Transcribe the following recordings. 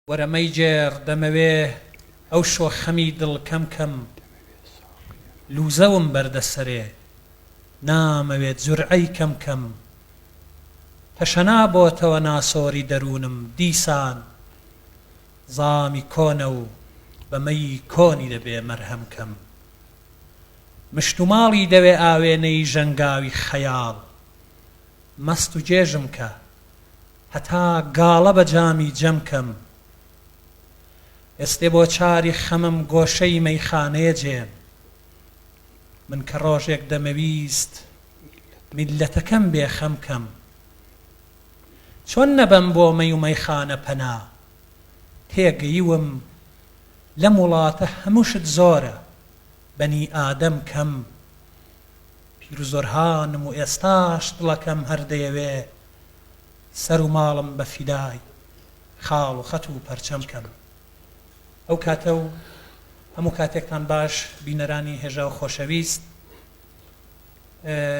وەرە مەیگێڕ دەمەوێ ئەوشۆ خەمی دڵ کەم کەم لوزەوم بەردە سەرێ نامەوێ جورعەی کەم کەم تەشەنا بۆتەوە ناسۆری دەروونم دیسان زامی کۆنە و بە مەی کۆنی دەبێ مەرهەم کەم مشتوماڵی دەوێ ئاوێنەی ژەنگاوی خەیاڵ مەست و گێژم کە هەتا گاڵە بە جامی جەم کەم ئێستێ بۆ چاری خەمم گۆشەی مەیخانەیە جێم من کە ڕۆژێک دەمەویست میللەتەکەم بێ خەم کەم چۆن نەبەم بۆ مەی و مەیخانە پەنا تێگەیوم لەم وڵاتە هەموو شت زۆرە بەنی ئادەم کەم پیروزۆرهانم و ئێستاش دڵەکەم هەر دەیەوێ سەر و ماڵم بە فیدای خاڵ و خەت و پەرچەم کەم. ئەو کاتە و هەموو کاتێکتان باش بینەرانی هێژا و خۆشەویست.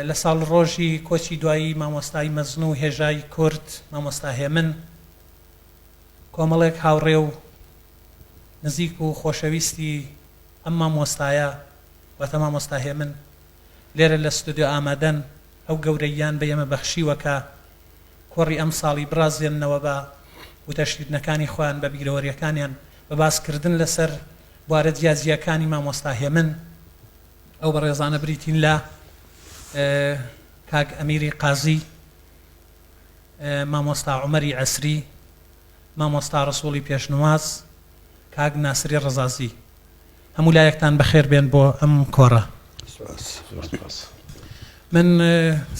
لە ساڵڕۆژی کۆچی دوایی مامۆستای مەزن و هێژای کورد مامۆستا هێمن کۆمەڵێک هاوڕێ و نزیک و خۆشەویستی ئەم مامۆستایە واتە مامۆستا هێمن لێرە لە ستۆدیۆ ئامادەن، ئەو گەورەییان بە ئێمە بەخشیوە کە کۆڕی ئەمساڵی بڕازێننەوە بە وتە شیرنەکانی خۆیان، بە بیرەوەرییەکانیان، بە باسکردن لەسەر بوارە جیاجیاکانی مامۆستا هێمن. ئەو بەڕێزانە بریتین لە، کاک ئەمیری قازی، مامۆستا عومەری عەسری، مامۆستا ڕەسووڵی پێشنواز، کاک ناسری ڕەزازی. هەموو لایەکتان بەخێر بێن بۆ ئەم کۆڕە. سپاس زۆر سپاس. من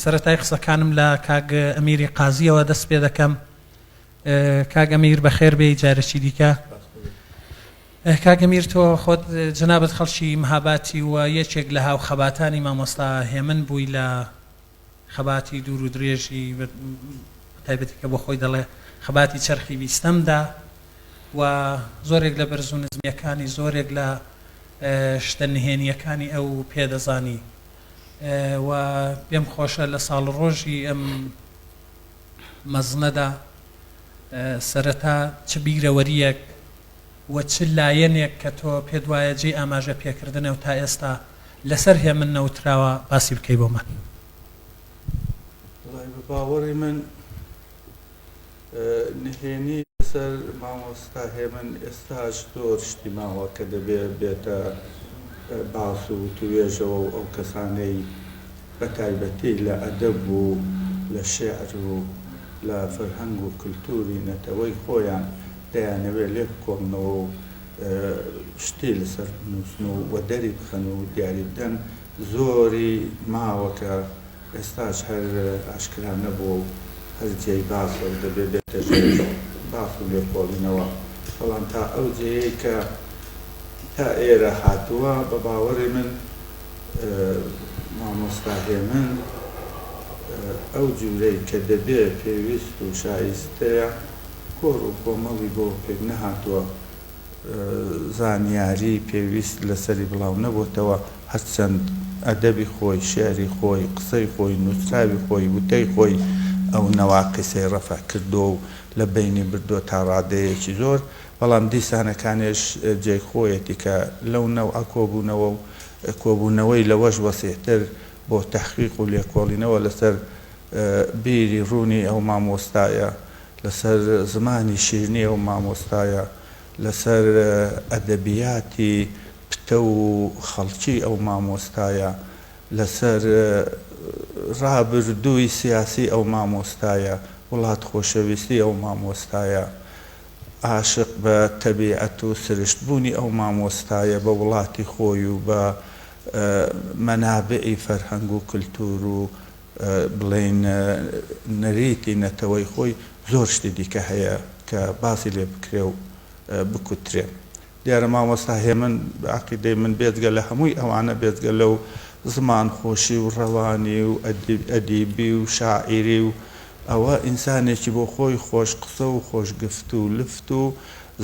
سەرەتای قسەکانم لە کاک ئەمیری قازیەوە دەست پێ دەکەم. کاک ئەمیر بەخێر بێی جارێکی دیکە. کاک ئەمیر تۆ خۆت جەنابت خەڵکی مهاباتی و یەکێک لە هاوخەباتانی مامۆستا هێمن بووی لە خەباتی دوور و درێژی بە تایبەتی کە بۆ خۆی دەڵێ خەباتی چەرخی بیستەمدا و زۆرێک لە بەرز و نزمییەکانی، زۆرێک لە شتە نهێنییەکانی ئەو پێ دەزانی و پێم خۆشە لە ساڵڕۆژی ئەم مەزنەدا سەرەتا چ بیرەوەرییەک و چ لایەنێک کە تۆ پێت وایە جێی ئاماژە پێکردنە و تا ئێستا لەسەر هێمن نەوتراوە باسی بکەی بۆمان. وەڵای بە باوەڕی من نهێنی لەسەر مامۆستا هێمن ئێستاش زۆر شتی ماوە کە دەبێ بێتە باس و وتوێژەوە و ئەو کەسانەی بە تایبەتی لە ئەدەب و لە شێعر و لە فەرهەنگ و کلتوری نەتەوەی خۆیان دەیانەوێ لێبکۆڵنەوە و شتی لەسەر بنووسن و وەدەری بخەن و دیاری بدەن زۆری ماوە کە ئێستاش هەر ئاشکرا نەبووە و هەر جێی باسە و دەبێ بێتە ژێر باس و لێکۆڵینەوە بەڵام تا ئەو جێیەی کە تا ئێرە هاتووە بە باوەڕی من مامۆستا هێمن ئەو جوورەی کە دەبێ پێویست و شایستەیە کۆڕ و کۆمەڵی بۆ پێک نەهاتووە، زانیاری پێویست لەسەری بڵاو نەبۆتەوە، هەرچەند ئەدەبی خۆی، شیعری خۆی، قسەی خۆی، نووسراوی خۆی، وتەی خۆی ئەو نەواقیسەی ڕەفع کردووە و لە بەینی بردووە تا ڕادەیەکی زۆر، بەڵام دیسانەکانێش جێی خۆیەتی کە لەو نەوعە کۆبوونەوە و کۆبوونەوەی لەوەش وەسیعتر بۆ تەحقیق و لێکۆڵینەوە لەسەر بیری ڕوونی ئەو مامۆستایە، لەسەر زمانی شیرنی ئەو مامۆستایە، لەسەر ئەدەبیاتی پتەو و خەڵکی ئەو مامۆستایە، لەسەر ڕابردووی سیاسی ئەو مامۆستایە، وڵات خۆشەویستی ئەو مامۆستایە، عاشق بە تەبیعەت و سرشت بوونی ئەو مامۆستایە بە وڵاتی خۆی و بە مەنابعی فەرهەنگ و کلتور و بڵێین نەریتی نەتەوەی خۆی زۆر شتی دیکە هەیە کە باسی لێ بکرێ و بکوترێ. دیارە مامۆستا هێمن بە عەقیدەی من بێجگە لە هەمووی ئەوانە بێجگە لەو زمان خۆشی و ڕەوانی و ئەدیبی و شاعیری و ئەوە ئینسانێکی بۆ خۆی خۆش قسە و خۆش گفت و لفت و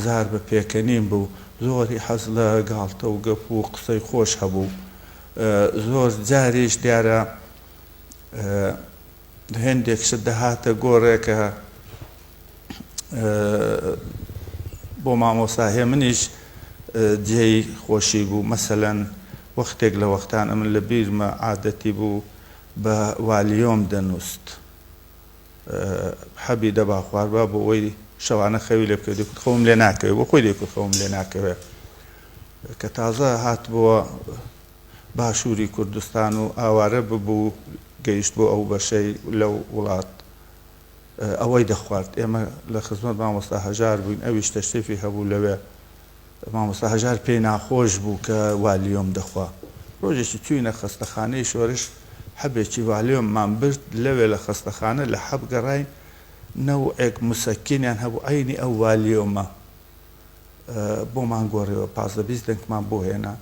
زار بە پێکەنین بوو زۆری حەز لە گاڵتە و گەپ و قسەی خۆش هەبوو زۆر جاریش دیارە هێندێک شت دەهاتە گۆڕێ کە. بۆ مامۆستا هێمنیش جێی خۆشی بوو. مەسەلەن وەختێک لە وەختان ئەمن لە بیرمە عادەتی بوو بە والیۆم دەنووست. حەبی دەبا خواربا بۆ ئەوەی شەوانە خەوی لێ بکەوێ. دەیکوت خەوم لێ ناکەوێ. بۆ خۆی دەیکوت خەوم لێ ناکەوێ. کە تازە هاتبووە باشووری کوردستان و ئاوارە ببوو گەیشت بۆ ئەو بەشەی لەو وڵات ئەوەی دەخوارد. ئێمە لە خزمەت مامۆستا هەژار بووین، ئەویش تەشریفی هەبوو لەوێ. مامۆستا هەژار پێی ناخۆش بوو کە والیۆم دەخوا. ڕۆژێکی چووینە خەستەخانەی شۆرش، حەبێکی والیۆممان برد، لەوێ لە خەستەخانە لە حەب گەڕاین، نەوعێک مسەکینیان هەبوو عەینی ئەو والیۆمە بۆمان گۆڕیەوە، 15 20 دەنکمان بۆ هێنا.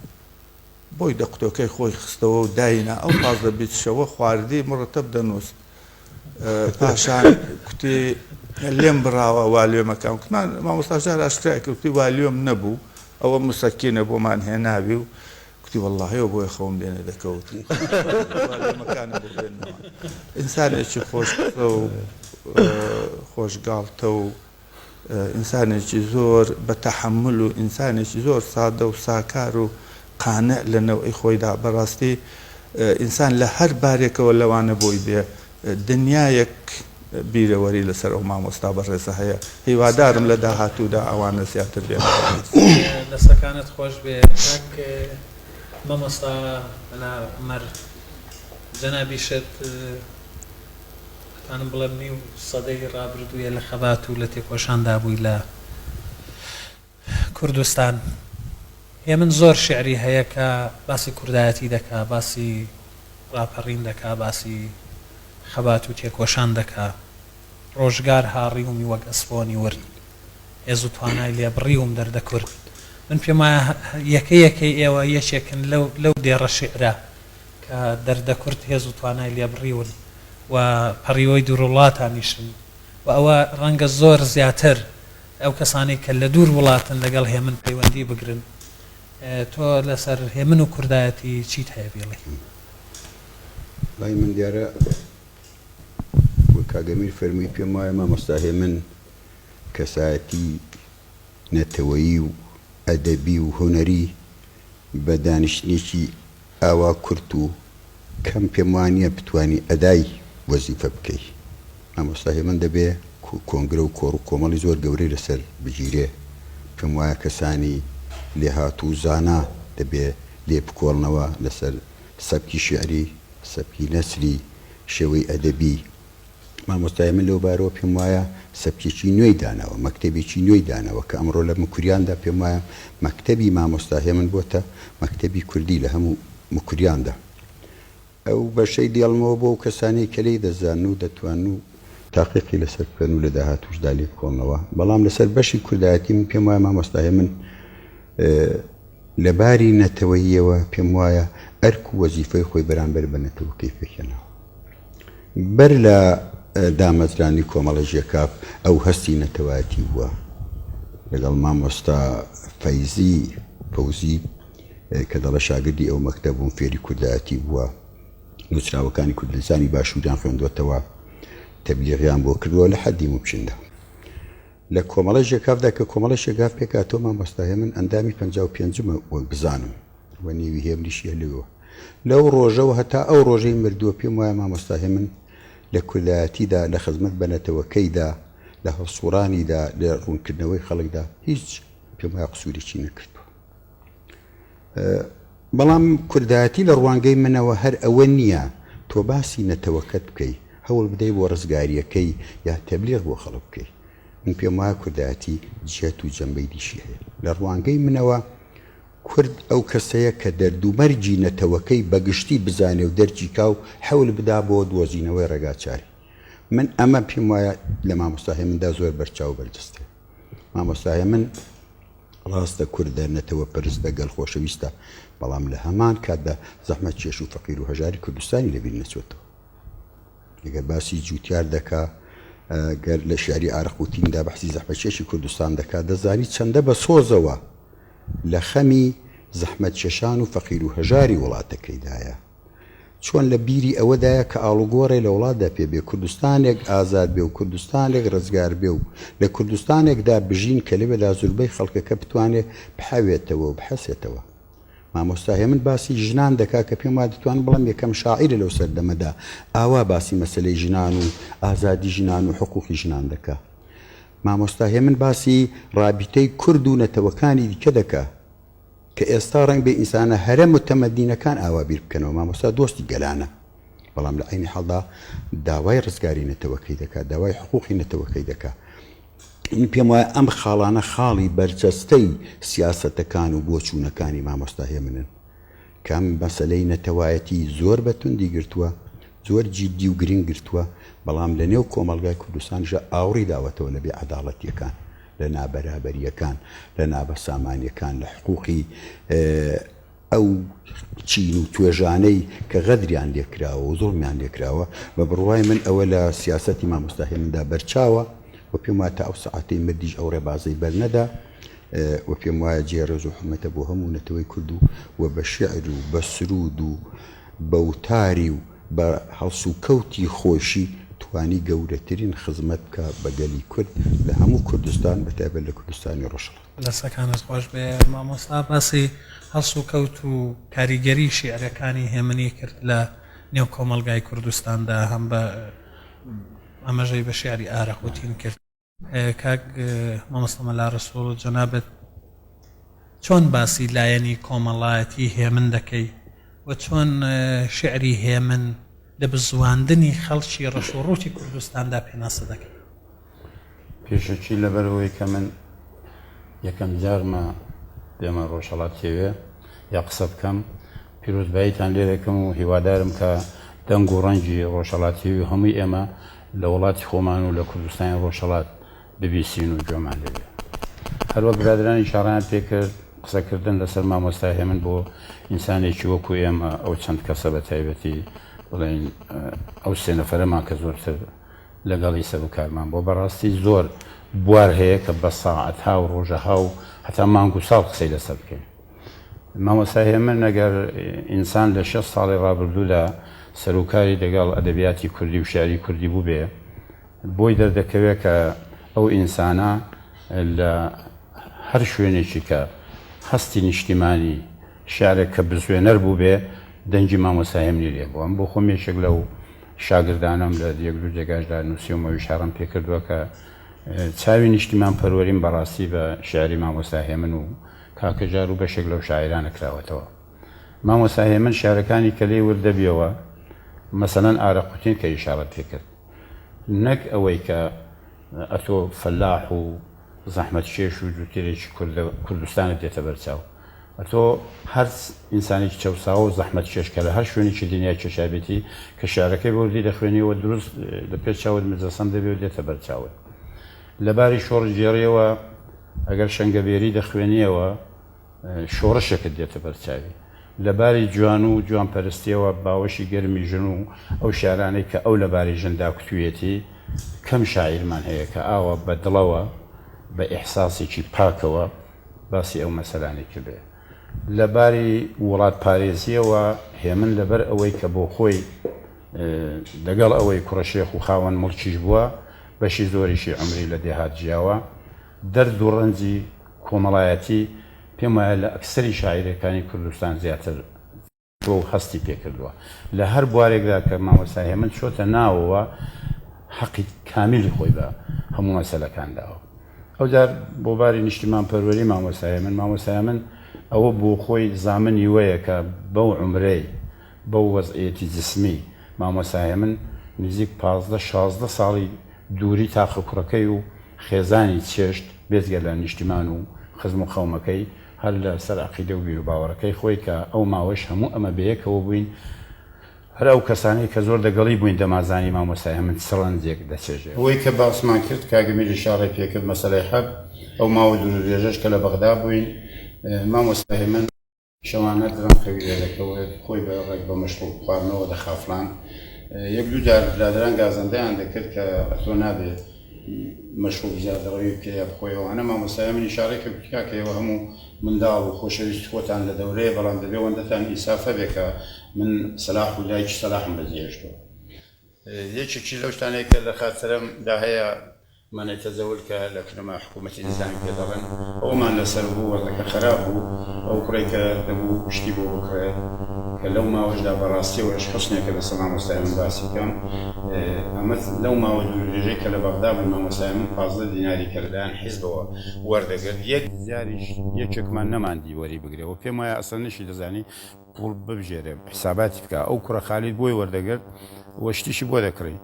بۆی دە قوتۆکەی خۆی خستەوە و داینا، ئەو 15 20 شەوە خواردی مڕەتەب دەنووست. پاشان کوتی لێم بڕاوە والیۆمەکان. کوتمان مامۆستا ژار ئاشکرای کرد، کوتی والیۆم نەبوو، ئەوە مسەکینە بۆمان هێناوی و کوتی وەڵڵاهی بۆیە خەوم لێ نەدەکەوت. والیۆمەکانم بۆ بێننەوە. ئینسانێکی خۆش قسە و خۆش گاڵتە و ئینسانێکی زۆر بە تەحەمول و ئینسانێکی زۆر سادە و ساکار و قانع لە نەوعی خۆیدا بەڕاستی ئینسان لە هەر بارێکەوە لەوانە بۆی بێ دنیایەک بیرەوەری لەسەر ئەو مامۆستا بەڕێزە هەیە هیوادارم لە داهاتوودا ئەوانە زیاتر بێنە بەڕێز. دەستەکانت خۆش بێ کاک مامۆستا مەلا عومەر جەنابیشت ئەتوانم بڵێم نیو سەدەی ڕابردوویە لە خەبات و لە تێکۆشاندا بووی لە کوردستان. هێمن زۆر شیعری هەیە کە باسی کوردایەتی دەکا، باسی ڕاپەڕین دەکا، باسی خەبات و تێکۆشان دەکا. ڕۆژگار هاڕیومی وەک ئەسپۆنی ورد، هێز و توانای لێ بڕیوم دەردە کورد. من پێم وایە یەکە یەکەی ئێوە یەکێکن لەو لەو دێڕە شیعرە کە دەردە کورد هێز و توانای لێ بڕیون و پەڕیوەی دووروڵاتانیشن و ئەوە ڕەنگە زۆر زیاتر ئەو کەسانەی کە لە دوور وڵاتن لەگەڵ هێمن پەیوەندی بگرن. تۆ لەسەر هێمن و کوردایەتی چیت هەیە بیڵێی؟ لای من دیارە وەک کاک ئەمیر فەرمووی پێم وایە مامۆستا هێمن کەسایەتی نەتەوەیی و ئەدەبی و هونەری بە دانیشتنێکی ئاوا کورت و کەم پێم وانیە بتوانی ئەدای وەزیفە بکەی مامۆستا هێمن دەبێ کۆنگرە و کۆڕ و کۆمەڵی زۆر گەورەی لەسەر بگیرێ پێم وایە کەسانی لێهاتوو و زانا دەبێ لێ بکۆڵنەوە لەسەر سەبکی شیعری سەبکی نەسری شێوەی ئەدەبی مامۆستا هێمن لەو بارەوە پێم وایە سەبکێکی نوێی داناوە، مەکتەبێکی نوێی داناوە کە ئەمڕۆ لە موکریاندا پێم وایە مەکتەبی مامۆستا هێمن بۆتە مەکتەبی کوردی لە هەموو موکریاندا. ئەو بەشەی دێڵمەوە بۆ ئەو کەسانەی کە لێی دەزانن و دەتوانن و تاقیقی لەسەر بکەن و لە داهاتووشدا لێی بکۆڵنەوە، بەڵام لەسەر بەشی کوردایەتی من پێم وایە مامۆستا هێمن لە باری نەتەوەییەوە پێم وایە ئەرک و وەزیفەی خۆی بەرامبەر بە نەتەوەکەی پێکهێناوە. بەر لە دامەزرانی کۆمەڵەی ژێکاف ئەو هەستی نەتەوایەتی بووە. لەگەڵ مامۆستا فەیزی فەوزی کە دەڵێ شاگردی ئەو مەکتەب بووم فێری کوردایەتی بووە. نووسراوەکانی کوردستانی باشووریان خوێندووەتەوە، تەبلیغیان بۆ کردووە لە حەدی مومکیندا. لە کۆمەڵەی ژێکافدا کە کۆمەڵەی ژێکاف پێکهاتووە مامۆستا هێمن ئەندامی 55مە وەک بزانم و نێوی هێمنیشی هەر لەوێوە لەو ڕۆژەوە هەتا ئەو ڕۆژەی مردووە پێم وایە مامۆستا هێمن لە کوردایەتیدا لە خزمەت بە نەتەوەکەیدا لە هەڵسوڕانیدا لە ڕوونکردنەوەی خەڵکدا هیچ پێم وایە قسوورێکی نەکردووە. بەڵام کوردایەتی لە ڕوانگەی منەوە هەر ئەوە نییە تۆ باسی نەتەوەکەت بکەی، هەوڵ بدەی بۆ ڕزگارییەکەی یا تەبلیغ بۆ خەڵک بکەی. من پێم وایە کوردایەتی جیهەت و جەنبەی دیشی هەیە. لە ڕوانگەی منەوە کورد ئەو کەسەیە کە دەرد و مەرگی نەتەوەکەی بە گشتی بزانێ و دەرکی کا و حەول بدا بۆ دۆزینەوەی ڕێگاچارەی. من ئەمە پێم وایە لە مامۆستا هێمندا زۆر بەرچاو و بەرجەستەیە. مامۆستا هێمن ڕاستە کوردە، نەتەوە پەرستە، گەل خۆشەویستە، بەڵام لە هەمان کاتدا زەحمەتکێش و فەقیر و هەژاری کوردستانی لەبیر نەچۆتەوە. گەر باسی جوتیار دەکا، گەر لە شیعری ئارەق و تیندا بەحسی زەحمەتکێشی کوردستان دەکا، دەزانی چەندە بە سۆزەوە لە خەمی زەحمەتکێشان و فەقیر و هەژاری وڵاتەکەیدایە. چۆن لە بیری ئەوەدایە کە ئاڵوگۆڕێ لە وڵاتدا پێ بێ، کوردستانێک ئازاد بێ و کوردستانێک ڕزگار بێ و لە کوردستانێکدا بژین کە لەوێدا زوربەی خەڵکەکە بتوانێ بحەوێتەوە و بحەسێتەوە. مامۆستا هێمن باسی ژنان دەکا کە پێم وایە دەتوانم بڵێم یەکەم شاعیرە لەو سەردەمەدا ئاوا باسی مەسەلەی ژنان و ئازادی ژنان و حقوقی ژنان دەکا. مامۆستا هێمن باسی ڕابیتەی کورد و نەتەوەکانی دیکە دەکا کە ئێستا ڕەنگبێ ئینسانە هەرە متەمەدینەکان ئاوا بیر بکەنەوە، مامۆستا دۆستی گەلانە بەڵام لە عەینی حاڵدا داوای ڕزگاری نەتەوەکەی دەکا، داوای حقوقی نەتەوەکەی دەکا. من پێم وایە ئەم خاڵانە خاڵی بەرجەستەی سیاسەتەکان و بۆچوونەکانی مامۆستا هێمنن کە ئەم مەسەلەی نەتەوایەتی زۆر بە توندی گرتووە، زۆر جیدی و گرنگ گرتووە، بەڵام لە نێو کۆمەڵگای کوردستانیشدا ئاوڕی داوەتەوە لە بێعەداڵەتییەکان، لە نابەرابەرییەکان، لە نابەسامانییەکان، لە حقووقی ئەو چین و توێژانەی کە غەدریان لێ کراوە و زوڵمیان لێ کراوە، بە بڕوای من ئەوە لە سیاسەتی مامۆستا هێمندا بەرچاوە و پێم وایە تا ئەو سەعاتەی مردیش ئەو ڕێبازەی بەرنەدا و پێم وایە جێ ڕێز و حورمەتە بۆ هەموو نەتەوەی کورد و و بە شیعر و بە سروود و بە وتاری و بە هەڵسوکەوتی خۆیشی توانی گەورەترین خزمەت بکا بە گەلی کورد لە هەموو کوردستان بە تایبەت لە کوردستانی ڕۆژهەڵات. دەستەکانت خۆش بێ مامۆستا باسی هەڵسوکەوت و کاریگەری شیعرەکانی هێمنی کرد لە نێو کۆمەڵگای کوردستاندا هەم بە ئاماژەی بە شیعری ئارەقوتین کرد. کاک مامۆستا مەلا ڕەسوڵ جەنابت چۆن باسی لایەنی کۆمەڵایەتی هێمن دەکەی و چۆن شیعری هێمن لە بزواندنی خەڵکی ڕەش و ڕووتی کوردستاندا پێناسە دەکەی؟ پێشەکی لەبەر ئەوەی کە من یەکەم جارمە بێمە ڕۆژهەڵات تێوێ یا قسە بکەم پیرۆزباییتان لێ دەکەم و هیوادارم کە دەنگ و ڕەنگی ڕۆژهەڵاتی و هەمووی ئێمە لە وڵاتی خۆمان و لە کوردستانی ڕۆژهەڵات ببیسین و گوێمان لێ بێ. هەروەک برادەران ئیشاڕەیان پێ کرد قسەکردن لەسەر مامۆستا هێمن بۆ ئینسانێکی وەکو ئێمە ئەو چەند کەسە بە تایبەتی بڵێین ئەو سێ نەفەرەمان کە زۆرتر لەگەڵی سەروکارمان بووە بەڕاستی زۆر بوار هەیە کە بە ساعەتها و ڕۆژەها و هەتا مانگ و ساڵ قسەی لەسەر بکەین. مامۆستا هێمن ئەگەر ئینسان لە شێست ساڵی ڕابردوودا سەروکاری لەگەڵ ئەدەبیاتی کوردی و شیعری کوردی بووبێ بۆی دەردەکەوێ کە ئەو ئینسانە لە هەر شوێنێکی کە هەستی نیشتیمانی شیعرێک کە بزوێنەر بووبێ دەنگی مامۆستا هێمنی لێ بووە. من بۆ خۆم یەکێک لەو شاگردانەم لە یەک دوو جێگاشدا نووسیومە و ئیشارەم پێ کردووە کە چاوی نیشتیمان پەروەریم بەڕاستی بە شیعری مامۆستا هێمن و کاکە ژار و بەشێک لەو شاعیرانە کراوەتەوە. مامۆستا هێمن شیعرەکانی کە لێی ورد دەبیەوە مەسەلەن ئارەقوتین کە ئیشارەت پێ کرد نەک ئەوەی کە ئەتۆ فەلاح و زەحمەتکێش و جوتێرێکی کوردستانت دێتە بەرچاو ئەتۆ هەر ئینسانێکی چەوساوە و زەحمەتکێش کە لە هەر شوێنێکی دنیا کێشابێتی کە شیعرەکەی بە وردی دەخوێنیەوە دروست لە پێش چاوت مجەسەم دەبێ و دێتە بەرچاوت. لە باری شۆڕشگێڕیەوە ئەگەر شەنگەبێری دەخوێنیەوە شۆڕشێکت دێتە بەرچاوی. لە باری جوان و جوانپەرستیەوە باوەشی گەرمی ژن و ئەو شیعرانەی کە ئەو لە باری ژندا کوتویەتی کەم شاعیرمان هەیە کە ئاوا بە دڵەوە بە ئیحساسێکی پاکەوە باسی ئەو مەسەلانەی کردبێ. لە باری وڵاتپارێزییەوە هێمن لەبەر ئەوەی کە بۆ خۆی لەگەڵ ئەوەی کوڕە شێخ و خاوەن موڵکیش بووە، بەشی زۆریشی عومری لە دێهات ژیاوە، دەرد و ڕەنجی کۆمەڵایەتی پێم وایە لە ئەکسەری شاعیرەکانی کوردستان زیاتر بووە و هەستی پێ کردووە. لە هەر بوارێکدا کە مامۆستا هێمن چۆتە ناوەوە حەقی کامیلی خۆی بە هەموو مەسەلەکان داوە. ئەوجار بۆ باری نیشتیمانپەروەری مامۆستا هێمن، مامۆستا هێمن ئەوە بۆ خۆی زامنی وەیە کە بەو عومرەی، بەو وەزعیەتی جسمی مامۆستا هێمن نزیک 15 16 ساڵی دووری تاقە کوڕەکەی و خێزانی چێشت بێجگە لە نیشتیمان و خزم و قەومەکەی هەر لە سەر عەقیدە و بیروباوەڕەکەی خۆی کە ئەو ماوەش هەموو ئەمە بەیەکەوە بووین هەر ئەو کەسانەی کە زۆر دەگەڵی بووین دەمازانی مامۆستا هێمن چ ڕەنجێک دەچێژێ. ئەوەی کە باسمان کرد کاک ئەمیر ئیشاڕەی پێ کرد مەسەلەی حەب ئەو ماوە دوورودرێژەش کە لە بەغدا بووین مامۆستا هێمن شەوانە درەنگ خەوی لێ دەکەوت، خۆی بە ڕێک بە مەشڕوب خواردنەوە دەخافڵاند. یەک دوو جار برادەران گازەندەیان دەکرد کە ئەتۆ نابێ مەشڕوب زیادەڕەوی بکەی یا بخۆی ئەوانە. مامۆستایە من ئیشارەی کرد گوتی کاکە ئێوە هەموو منداڵ و خۆشەویستی خۆتان لە دەورەیە بەڵام دەبێ ئەوەندەتان ئینساف هەبێ کە. من سەلاح و دایکی سەلاحم بەجێهێشتووە. یەکێکیش لەو شتانەی کە لە خاترم دا هەیە مەنع تەجەول کە لە کنەما حکوومەتی نیزامی پێ دەڵێن ئەومان لەسەر بوو وەزعەکە خەراپ بوو ئەو کوڕەی کە دەبوو شتی بۆ بکڕێ کە لەو ماوەشدا بە ڕاستیەوەش حوسنێکە لەسەر مامۆستای من باسی کەم ئەمە لەو ماوە دوور و درێژەی کە لە بەغدا بووین مامۆستای من 15 دیناری کە لەلایەن حیزبەوە وەردەگرت یەک جاریش یەکێکمان نەماندی وەری بگرێ و پێم وایە ئەسڵەن نەشی دەزانی پوڵ ببژێرێ حساباتی بکا ئەو کوڕە خالید بۆی وەردەگرت و شتیشی بۆ دەکڕی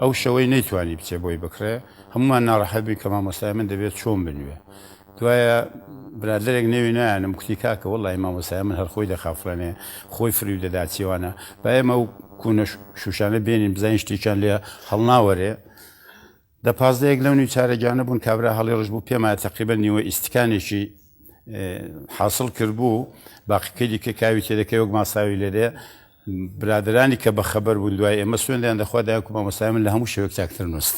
ئەو شەوەی نەیتوانی بچێ بۆی بکڕێ هەمومان ناڕەحەت بووین کە مامۆستای من دەبێت چۆن بنوێ دوایە برادەرێک نێوی نایانم کوتی کاکە وەڵی مامۆستای من هەر خۆی دەخافڵێنێ خۆی فریو دەدا چیوانە با ئێمە ئەو کوونە شوشانە بێنین بزانین شتێکیان لێ هەڵناوەرێ دە پازدەیەک لەو نیوچارەگیانە بوون کابرا هەڵیڕشت بوو پێم وایە تەقریبەن نیوە ئیستکانێکی حاصل کردبوو باقیکەی دیکە کاوی تێدەکەی وەک ماساوی لێدێ برادرانی کە بەخەبەر بوون دوای ئێمە سوێندیان دەخوا دایک و مامۆستای من لە هەموو شێوەیەک چاکتر نووست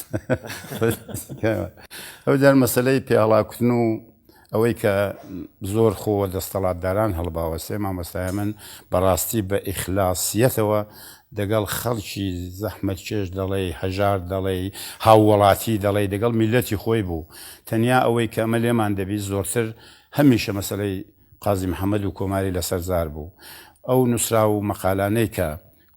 ئەو جار مەسەلەی پێهەڵاکوتن و ئەوەی کە زۆر خۆ دەستەڵاتداران هەڵباوەسێ مامۆستای من بەڕاستی بە ئیخلاسیەتەوە دەگەڵ خەڵکی زەحمەتکێش دەڵێی هەژار دەڵێی هاووەڵاتی دەڵێی دەگەڵ میللەتی خۆی بوو تەنیا ئەوەی کە ئەمە لێمان دەبیست زۆرتر هەمیشە مەسەلەی قازی محەمەد و کۆماری لەسەر زار بوو ئەو نووسراو و مەقالانەی کە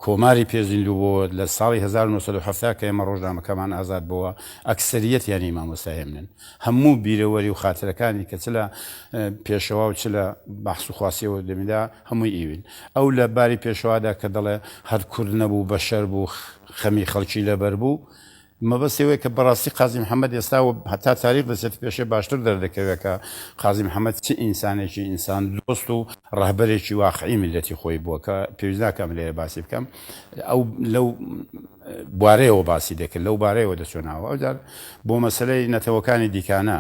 کۆماری پێ زیندوو بۆوە لە ساڵی 1970 کە ئێمە ڕۆژنامەکەمان ئازاد بۆوە ئەکسەریەتیان هی مامۆستا هێمنن هەموو بیرەوەری و خاترەکانی کە چ لە پێشەوا و چ لە بەحس و خواسیەوە دەمیدا هەمووی ئیوین ئەو لە باری پێشەوادا کە دەڵێ هەر کورد نەبوو بەشەر بوو خەمی خەڵکی لەبەر بوو مەبەستی ئەوەیە کە بەڕاستی قازی محەمەد ئێستا و هەتا تاریخ دەچێتە پێشێ باشتر دەردەکەوێت کە قازی محەمەد چ ئینسانێکی ئینسان دۆست و ڕەهبەرێکی واقعی میللەتی خۆی بووە کە پێویست ناکا من لێرە باسی بکەم ئەو لەو بوارەیەوە باسی دەکرد لەو بارەیەوە دەچۆ ناوە ئەوجار بۆ مەسەلەی نەتەوەکانی دیکانە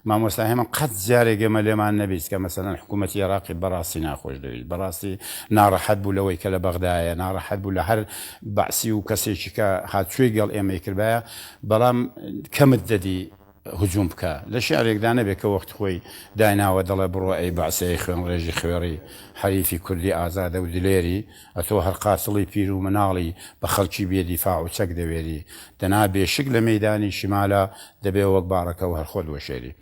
مامۆستا هێمن قەت جارێک ئێمە لێمان نەبیست کە مەسەلەن حکوومەتی عێراقی بەڕاستی ناخۆش دەویست، بەڕاستی ناڕەحەت بوو لەوەی کە لە بەغدایە، ناڕەحەت بوو لە هەر بەعسی و کەسێکی کە هاتچۆی گەڵ ئێمەی کردبایە، بەڵام کەمت دەدی هجووم بکا. لە شیعرێکدا نەبێ کە وەختی خۆی دایناوە دەڵێ بڕۆ ئەی بەعسی ئەی خوێنڕێژی خوێڕی حەریفی کوردی ئازادە و دلێری، ئەتۆ هەر قاتڵی پیر و مناڵی بە خەڵکی بێ دیفاع و چەک دەوێری دەنا بێ شک لە مەیدانی شیمالا دەبێ وەک باڕەکە و هەر خۆت وەشێری.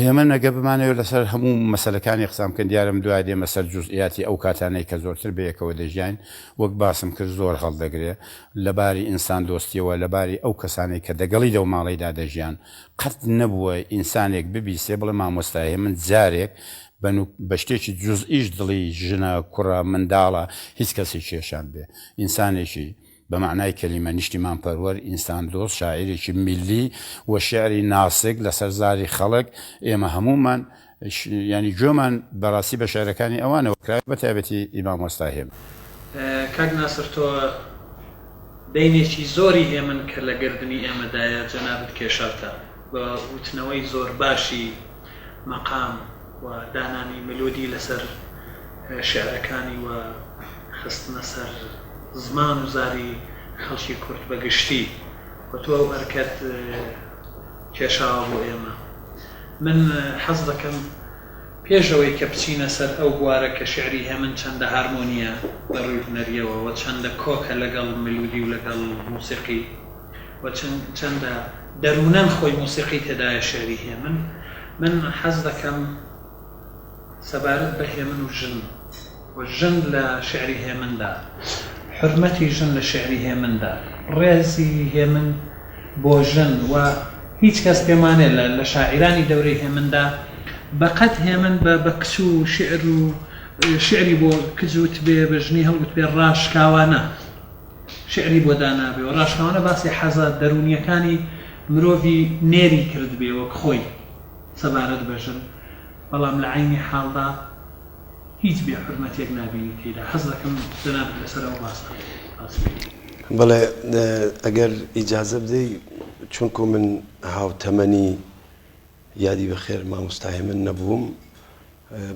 هێمن ئەگەر بمانەوێ لەسەر هەموو مەسەلەکانی قسان بکەین دیارە من دوای دێمە سەر جوزئیاتی ئەو کاتانەی کە زۆرتر بەیەکەوە دەژیاین وەک باسم کرد زۆر هەڵدەگرێ لە باری ئینسان دۆستیەوە لە باری ئەو کەسانەی کە دەگەڵی لەو ماڵەیدا دەژیان قەت نەبووە ئینسانێک ببیسێ بڵێ مامۆستا هێمن جارێک بە نوک بە شتێکی جوزئیش دڵی ژنە، کوڕە، منداڵە، هیچ کەسی کێشان بێ. ئینسانێکی بە مەعنای کەلیمە نیشتیمانپەروەر، ئینساندۆست، شاعیرێکی میللی و شیعری ناسک لەسەر زاری خەڵک، ئێمە هەموومان یانی گوێمان بەڕاستی بە شیعرەکانی ئەوانەوە کرا بە تایبەتی ئی مامۆستا هێمن. کاک ناسر تۆ دەینێکی زۆری هێمن کە لە گەردنی ئێمەدایە جەنابت کێشاوتە بە وتنەوەی زۆر باشی مەقام و دانانی ملۆدی لەسەر شیعرەکانی و خستنە سەر زمان و زاری خەڵکی کورد بە گشتی و تۆ ئەو ئەرکەت کێشاوە بۆ ئێمە. من حەز دەکەم پێش ئەوەی کە بچینە سەر ئەو بوارە کە شیعری هێمن چەندە هارمۆنییە لە ڕووی هونەرییەوە و چەندە کۆکە لەگەڵ ملودی و لەگەڵ موسیقی، و چەندە دەروونەن خۆی مۆسیقی تێدایە شیعری هێمن من حەز دەکەم سەبارەت بە هێمن و ژن و ژن لە شیعری هێمندا حورمەتی ژن لە شیعری هێمندا ڕێزی هێمن بۆ ژن و هیچ کەس پێمانێ لە لە شاعیرانی دەورەی هێمندا بەقەد هێمن بە بە کچ و شیعر و شیعری بۆ کچ وتبێ بە ژنی هەڵگوتبێ ڕاشکاوانە شیعری بۆ دانابێ و ڕاشکاوانە باسی حەزە دەروونییەکانی مرۆڤی نێری کردبێ وەک خۆی سەبارەت بە ژن، بەڵام لە عەینی حاڵدا هیچ بێ حورمەتیەک نابینی تێیدا. حەز دەکەم جەنابت لەسەر ئەو باسە باس بکەی. بەڵێ ئەگەر ئیجازە بدەی چونکو من هاوتەمەنی یادی بەخێر مامۆستا هێمن نەبووم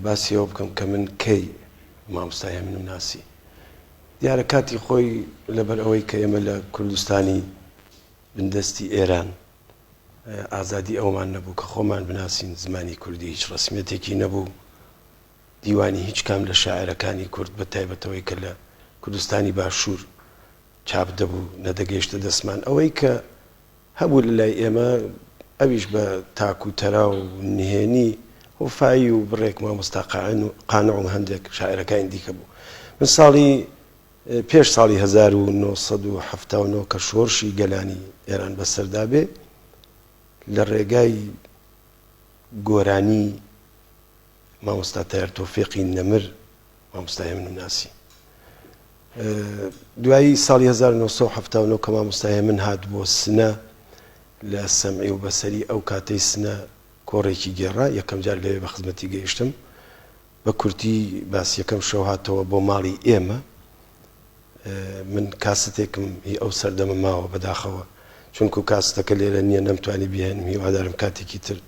باسی ئەوە بکەم کە من کەی مامۆستا هێمنم ناسی. دیارە کاتی خۆی لەبەر ئەوەی کە ئێمە لە کوردستانی بندەستی ئێران ئازادی ئەومان نەبوو کە خۆمان بناسین، زمانی کوردی هیچ ڕەسمیەتێکی نەبوو، دیوانی هیچ کام لە شاعێرەکانی کورد بە تایبەتەوەی کە لە. کوردستانی باشوور چاپ دەبوو نەدەگەیشتە دەستمان. ئەوەی کە هەبوو لە لای ئێمە ئەویش بە تاک و تەرا و نهێنی وەفایی و بڕێک مامۆستا قانع و هەندێک شاعیرەکانی دیکە بوو. من ساڵی پێش ساڵی 1979 کە شۆرشی گەلانی ئێران بەسەردا بێ لە ڕێگای گۆرانی مامۆستا تەیار تۆفیقی نەمر مامۆستا هێمنم ناسی. دوایی ساڵی 1979 کە مامۆستا هێمن هات بۆ سنە لە سەمعی و بەسەری ئەو کاتەی سنە کۆڕێکی گێڕا، یەکەم جار لەوێ بە خزمەتی گەیشتم. بە کورتی باس یەکەم شەو هاتەوە بۆ ماڵی ئێمە. من کاستێکم هی ئەو سەردەمە ماوە بەداخەوە چونکو کاستەکە لێرە نییە نەمتوانی بیهێنم هیوادارم کاتێکی تر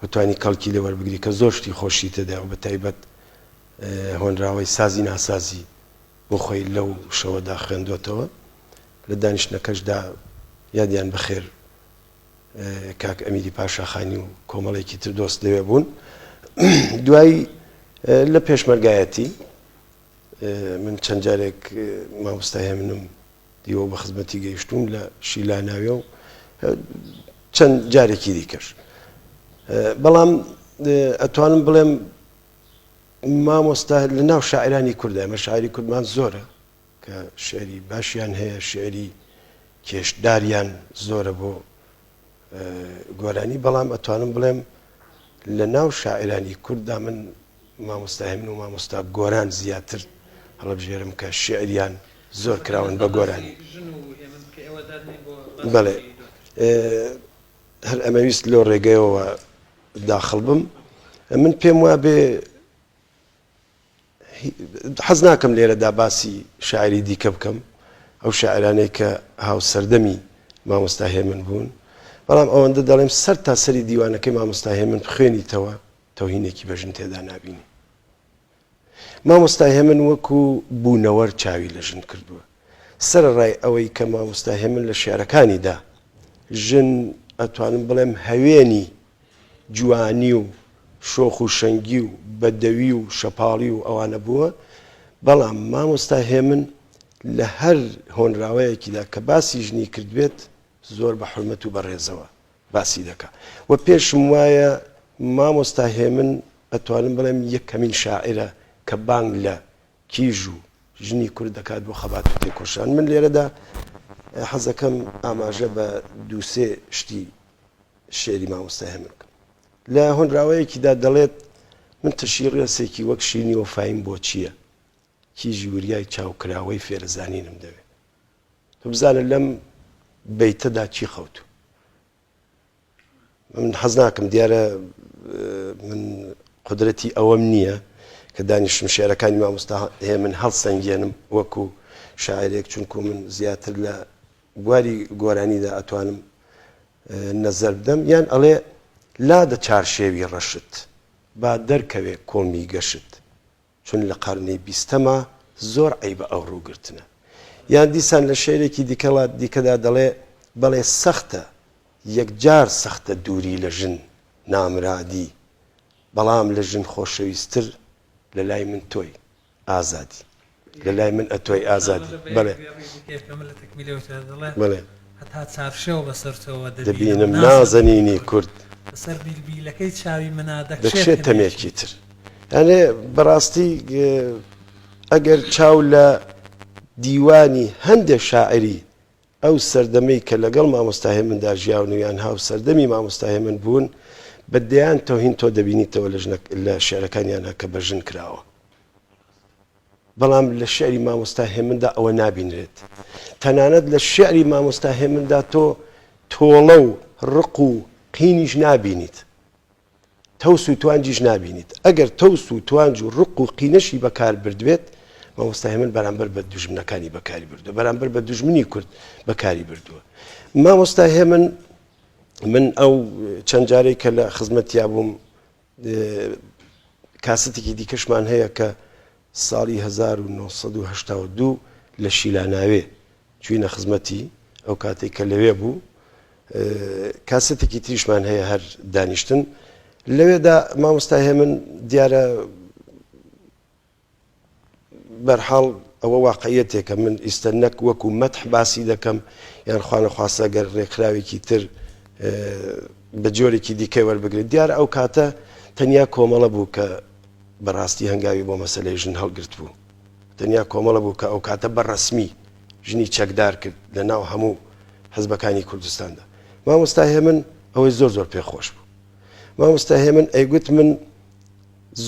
بتوانی کەڵکی لێ وەربگری کە زۆر شتی خۆشی تێدایە و بە تایبەت هۆنراوەی سازی ناسازی بۆ خۆی لەو شەوەدا خوێندۆتەوە لە دانیشتنەکەشدا یادیان بەخێر کاک ئەمیری پاشاخانی و کۆمەڵێکی تر دۆست لەوێ بوون دوایی لە پێشمەرگایەتی من چەند جارێک مامۆستا هێمنم دیوە بە خزمەتی گەیشتوم لە شیلاناوێ و چەند جارێکی دیکەش بەڵام ئەتوانم بڵێم مامۆستا لە ناو شاعرانی کوردە ئەمە شاعری کوردمان زۆرە کە شعری باشیان هەیە شعری کێشداریان زۆرە بۆ گۆرانی بەڵام ئەتوانم بڵێم لە ناو شاعرانی کورددا من مامۆستا هێمن و مامۆستا گۆران زیاتر هەڵبژێرم کە شعریان زۆر کراون بە گۆرانی. بەڵێ هەر ئەمەویست لەو ڕێگەیەوە داخڵ بم من پێم وابێ حەز ناکەم لێرەدا باسی شاعری دیکە بکەم ئەو شاعرانەی کە هاوسەردەمی مامۆستا هێمن بوون بەڵام ئەوەندە دەڵێم سەر تا سەری دیوانەکەی مامۆستا هێمن بخوێنیتەوە تەوهینێکی بە ژن تێدا نابینی. مامۆستا هێمن وەکو بوونەوەر چاوی لە ژن کردووە. سەرەڕای ئەوەی کە مامۆستا هێمن لە شیعرەکانیدا ژن ئەتوانم بڵێم هەوێنی جوانی و شۆخ و شەنگی و بەدەوی و شەپاڵی و ئەوانە بووە، بەڵام مامۆستا هێمن لە هەر هۆنراوەیەکیدا کە باسی ژنی کردبێت زۆر بە حورمەت و بە ڕێزەوە باسی دەکا و پێشم وایە مامۆستا هێمن ئەتوانم بڵێم یەکەمین شاعیرە کە بانگ لە کیژ و ژنی کورد دەکات بۆ خەبات و تێکۆشان. من لێرەدا حەزەکەم ئاماژە بە دووسێ شتی شێری مامۆستا هێمن بکەم. لە هۆنراوەیەکیدا دەڵێت من ترشی ڕێسێکی وەک شیرینی وەفاییم بۆ چییە؟ کیژی وریای چاوکراوەی فێرەزانینم دەوێ. تۆ بزانە لەم بەیتەدا چی خەوتوو. من حەز ناکەم دیارە من قدرەتی ئەوەم نییە کە دانیشم شعرەکانی مامۆستا هێمن هەڵسەنگێنم وەکو شاعرێک چونکو من زیاتر لە بواری گۆرانیدا ئەتوانم نەزەر بدەم یان ئەڵێ لادە چارشێوی ڕەشت با دەرکەوێ کۆمی گەشت چون لە قەرنی بیستەما زۆر عەیبە ئەو ڕووگرتنە. یان دیسان لە شێعرێکی دیکەڵا دیکەدا دەڵێ، بەڵێ سەختە، یەکجار سەختە دووری لە ژن، نامرادی، بەڵام لە ژن خۆشەویستتر لە لای من تۆی، ئازادی. لە لای من ئەتۆی، ئازادی. بەڵێ. بەڵێ. هەتا چارشێو بەسەر تۆوە دەبینم دەبینم نازەنینی کورد. بەسەر بیلبیلەکەی چاوی منا دەکشێ دەکشێ تەمێکی تر. یانێ بەڕاستی ئەگەر چاو لە دیوانی هەندێ شاعری ئەو سەردەمەی کە لەگەڵ مامۆستا هێمندا ژیاون و یان هاوسەردەمی مامۆستا هێمن بوون بە دەیان تەوهین تۆ دەبینیتەوە لە ژنە لە شعرەکانیانە کە بە ژن کراوە. بەڵام لە شیعری مامۆستا هێمندا ئەوە نابینرێت. تەنانەت لە شیعری مامۆستا هێمندا تۆ تۆڵە و ڕق و قینیش نابینیت. تەوس و توانجیش نابینیت. ئەگەر تەوس و توانج و ڕق و قینەشی بەکار بردبێت، مامۆستا هێمن بەرامبەر بە دوژمنەکانی بەکاری بردووە، بەرامبەر بە دوژمنی کورد بەکاری بردووە. مامۆستا هێمن من ئەو چەند جارەی کە لە خزمەتیا بووم کاسەتێکی دیکەشمان هەیە کە ساڵی 1982 لە شیلاناوێ چوینە خزمەتی ئەو کاتێک کە لەوێ بوو کاسەتێکی تریشمان هەیە هەر دانیشتن لەوێدا مامۆستا هێمن دیارە بەرحاڵ. ئەوە واقعیەتێکە من ئیستە نەک وەکو مەدح باسی دەکەم یان خوانەخواستە گەر ڕێکخراوێکی تر بە جۆرێکی دیکەی وەربگرێت دیارە ئەو کاتە تەنیا کۆمەڵە بوو کە بەڕاستی هەنگاوی بۆ مەسەلەی ژن هەڵگرت بوو تەنیا کۆمەڵە بوو کە ئەو کاتە بە ڕەسمی ژنی چەکدار کرد لە ناو هەموو حزبەکانی کوردستاندا مامۆستا هێمن ئەوەی زۆر زۆر پێخۆش بوو مامۆستا هێمن ئەیگوت من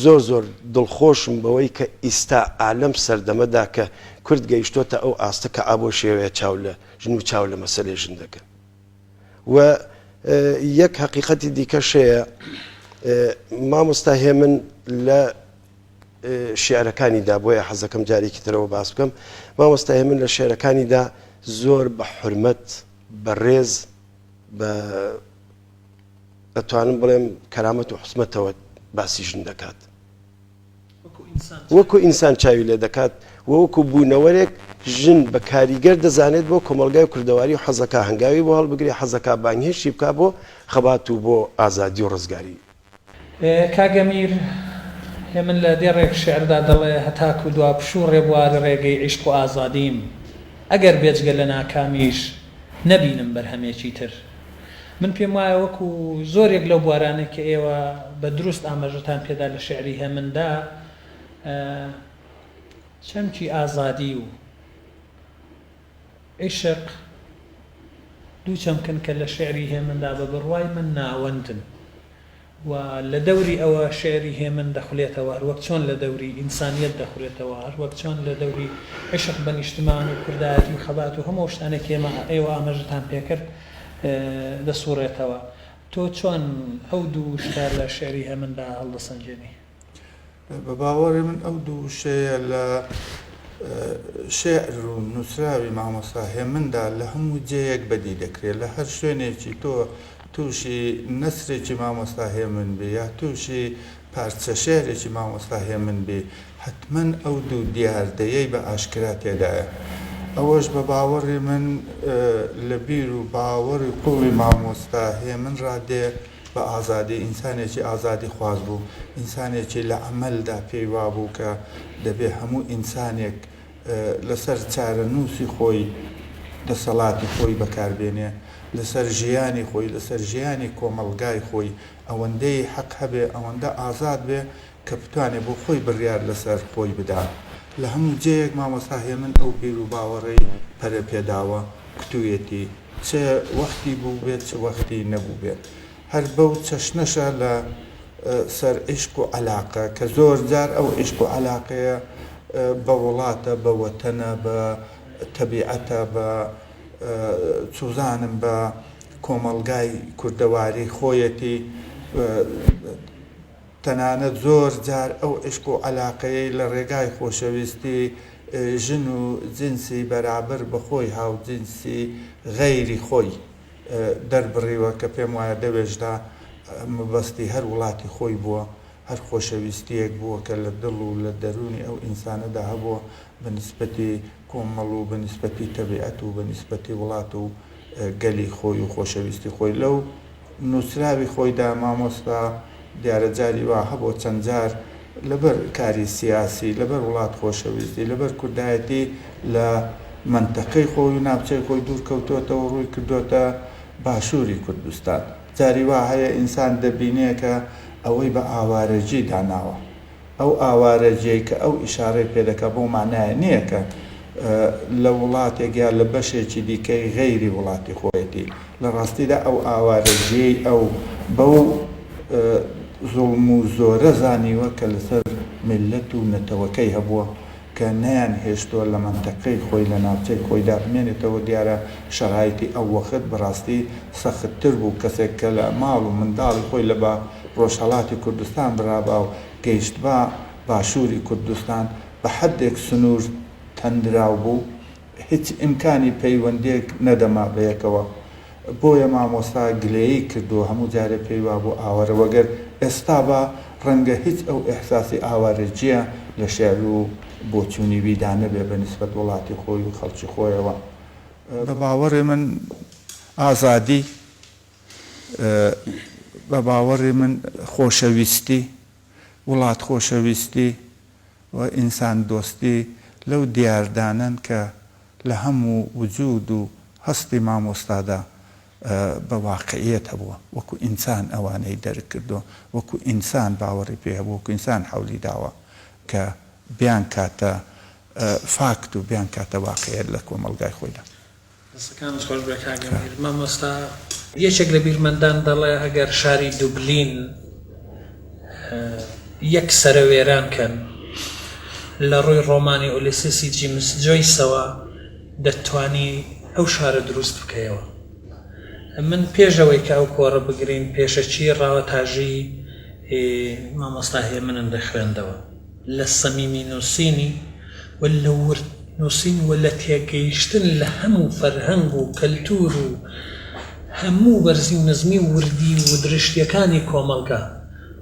زۆر زۆر دڵخۆشم بەوەی کە ئیستا ئا لەم سەردەمەدا کە کورد گەیشتۆتە ئەو ئاستە کە ئا بۆ شێوەیە چاو لە ژن و چاو لە مەسەلەی ژن دەکەن و یەک هەقیقەتی دیکەش هەیە مامۆستا هێمن لە شیعرەکانیدا بۆیە حەزەکەم جارێکی ترەوە باس بکەم مامۆستا هێمن لە شعرەکانیدا زۆر بە حرمەت بە ڕێز بە دەتوانم بڵێم کەرامەت و حسمەتەوە باسی ژن دەکات وەکو ئینسان چاوی لێ دەکات و وەکو بوونەوەرێک ژن بە کاریگەر دەزانێت بۆ کۆمەڵگای کوردەواری و حەزەکا هەنگاوی بۆ هەڵبگرێ حەزەکا بانگهێشتی بکا بۆ خەبات و بۆ ئازادی و ڕزگاری. کاک ئەمیر هێمن لە دێڕێک شیعردا دەڵێ، هەتاکوو دوا پشوو ڕێبوار ڕێگەی عیشق و ئازادیم، ئەگەر بێجگە لە ناکامیش نەبینم بەرهەمێکی تر. من پێم وایە وەکو زۆرێک لەو بوارانەی کە ئێوە بە دروست ئاماژەتان پێدا لە شیعری هێمندا، چەمکی ئازادی و عیشق دوو چەمکن کە لە شیعری هێمندا بە بڕوای من ناوەندن و لە دەوری ئەوە شیعری هێمن دەخولێتەوە، هەروەک چۆن لە دەوری ئینسانیەت دەخولێتەوە، هەروەک چۆن لە دەوری عیشق بە نیشتمان و کوردایەتی و خەبات و هەموو ئەو شتانەی کە ئێمە ئێوە ئاماژەتان پێکرد دەسوڕێتەوە. تۆ چۆن ئەو دوو شتە لە شیعری هێمندا هەڵدەسەنگێنی؟ بە باوەڕی من ئەو دوو وشەیە لە شێعر و نووسراوی مامۆستا هێمندا لە هەموو جێیەک بەدی دەکرێت. لە هەر شوێنێکی تۆ تووشی نەسرێکی مامۆستا هێمن بی یا تووشی پارچە شێعرێکی مامۆستا هێمن بی حەتمەن ئەو دوو دیاردەیەی بە ئاشکرا تێدایە. ئەوەش بە باوەڕی من لە بیر و باوەڕی قووڵی مامۆستا هێمن ڕا دێ. بە ئازادی، ئینسانێکی ئازادیخواز بوو، ئینسانێکی لە عەمەلدا پێی وابوو کە دەبێ هەموو ئینسانێک لەسەر چارەنووسی خۆی دەسەڵاتی خۆی بەکار بێنێ، لەسەر ژیانی خۆی، لەسەر ژیانی کۆمەڵگای خۆی ئەوەندەی حەق هەبێ، ئەوەندە ئازاد بێ کە بتوانێ بۆ خۆی بڕیار لەسەر خۆی بدا. لە هەموو جێیەک مامۆستا هێمن ئەو بیروباوەڕەی پەرە پێداوە، کوتوویەتی. چ وەختی بووبێت چ وەختی نەبووبێت. هەر بەو چەشنەشە لە سەر عیشق و عەلاقە کە زۆر جار ئەو عیشق و عەلاقەیە بە وڵاتە، بە وەتەنە، بە تەبیعەتە، بە چوزانم بە کۆمەڵگای کوردەواری خۆیەتی. تەنانەت زۆر جار ئەو عیشق و عەلاقەیەی لە ڕێگای خۆشەویستی ژن و جنسی بەرابەر بە خۆی هاوجنسی غەیری خۆی دەربڕیوە کە پێم وایە دەوێشدا مەبەستی هەر وڵاتی خۆی بووە، هەر خۆشەویستییەک بووە کە لە دڵ و لە دەروونی ئەو ئینسانەدا هەبووە بە نیسبەتی کۆمەڵ و بە نیسبەتی تەبیعەت و بە نیسبەتی وڵات و گەلی خۆی و خۆشەویستی خۆی لەو نووسراوی خۆیدا مامۆستا دیارە جاری وا هەبووە چەند جار لەبەر کاری سیاسی، لەبەر وڵات خۆشەویستی، لەبەر کوردایەتی لە مەنتەقەی خۆی و ناوچەی خۆی دوور کەوتۆتەوە ڕووی کردۆتە باشووری کوردستان. جاری وا هەیە ئینسان دەبینێ کە ئەوەی بە ئاوارەگی داناوە. ئەو ئاوارەگیەی کە ئەو ئیشارەی پێ دەکا بەو مانایە نییە کە لە وڵاتێک یا لە بەشێکی دیکەی غەیری وڵاتی خۆیەتی. لە ڕاستیدا ئەو ئاوارەگیەی ئەو بەو زوڵم و زۆرە زانیوە کە لەسەر میللەت و نەتەوەکەی هەبووە کە نەیانهێشتووە لە مەنتەقەی خۆی لە ناوچەی خۆیدا بمێنێتەوە دیارە شەرایتی ئەو وەخت بەڕاستی سەخت تر بوو کەسێک کە لە ماڵ و منداڵی خۆی لە با ڕۆژهەڵاتی کوردستان برابا و گەیشتبا باشووری کوردستان بە حەدێک سنوور تەندراو بوو هیچ ئیمکانی پەیوەندیەک نەدەما بەیەکەوە بۆیە مامۆستا گلەیی کردو هەموو جارێ پێی وابوو ئاوارە وەگەر ئێستا با ڕەنگە هیچ ئەو ئیحساسی ئاوارەگیە لە شێعر و بۆچوونی ویدا نەبێ بە نیسبەت وڵاتی خۆی و خەڵکی خۆیەوە. بە باوەڕی من ئازادی، بە باوەڕی من خۆشەویستی، وڵات خۆشەویستی و ئینسان دۆستی. لەو دیاردانەن کە لە هەموو وجوود و هەستی مامۆستادا بە واقعیەت هەبووە، وەکو ئینسان ئەوانەی دەرک کردووە، وەکو ئینسان باوەڕی پێ هەبووە، وەکو ئینسان حەولی داوە کە بیانکاتە فاکت و بیانکاتە واقعیەت لە کۆمەڵگای خۆیدا. دەستەکانت خۆش بێ کاک ئەمیر. مامۆستا یەکێک لە بیرمەندان دەڵێ ئەگەر شاری دوبلین یەک سەرە وێران کەن لە ڕووی ڕۆمانی ئولیسیسی جیمس جۆیسەوە دەتتوانی ئەو شارە دروست بکەیەوە. من پێش ئەوەی کە ئەو کۆڕە بگرین پێشەکی ڕاوەتاژی مامۆستا هێمنم دەخوێندەوە. لە سەمیمی نووسینی و لە ورد نووسین و لە تێگەیشتن لە هەموو فەرهەنگ و کەلتوور و هەموو بەرزی و نزمی و وردی و درشتییەکانی کۆمەڵگا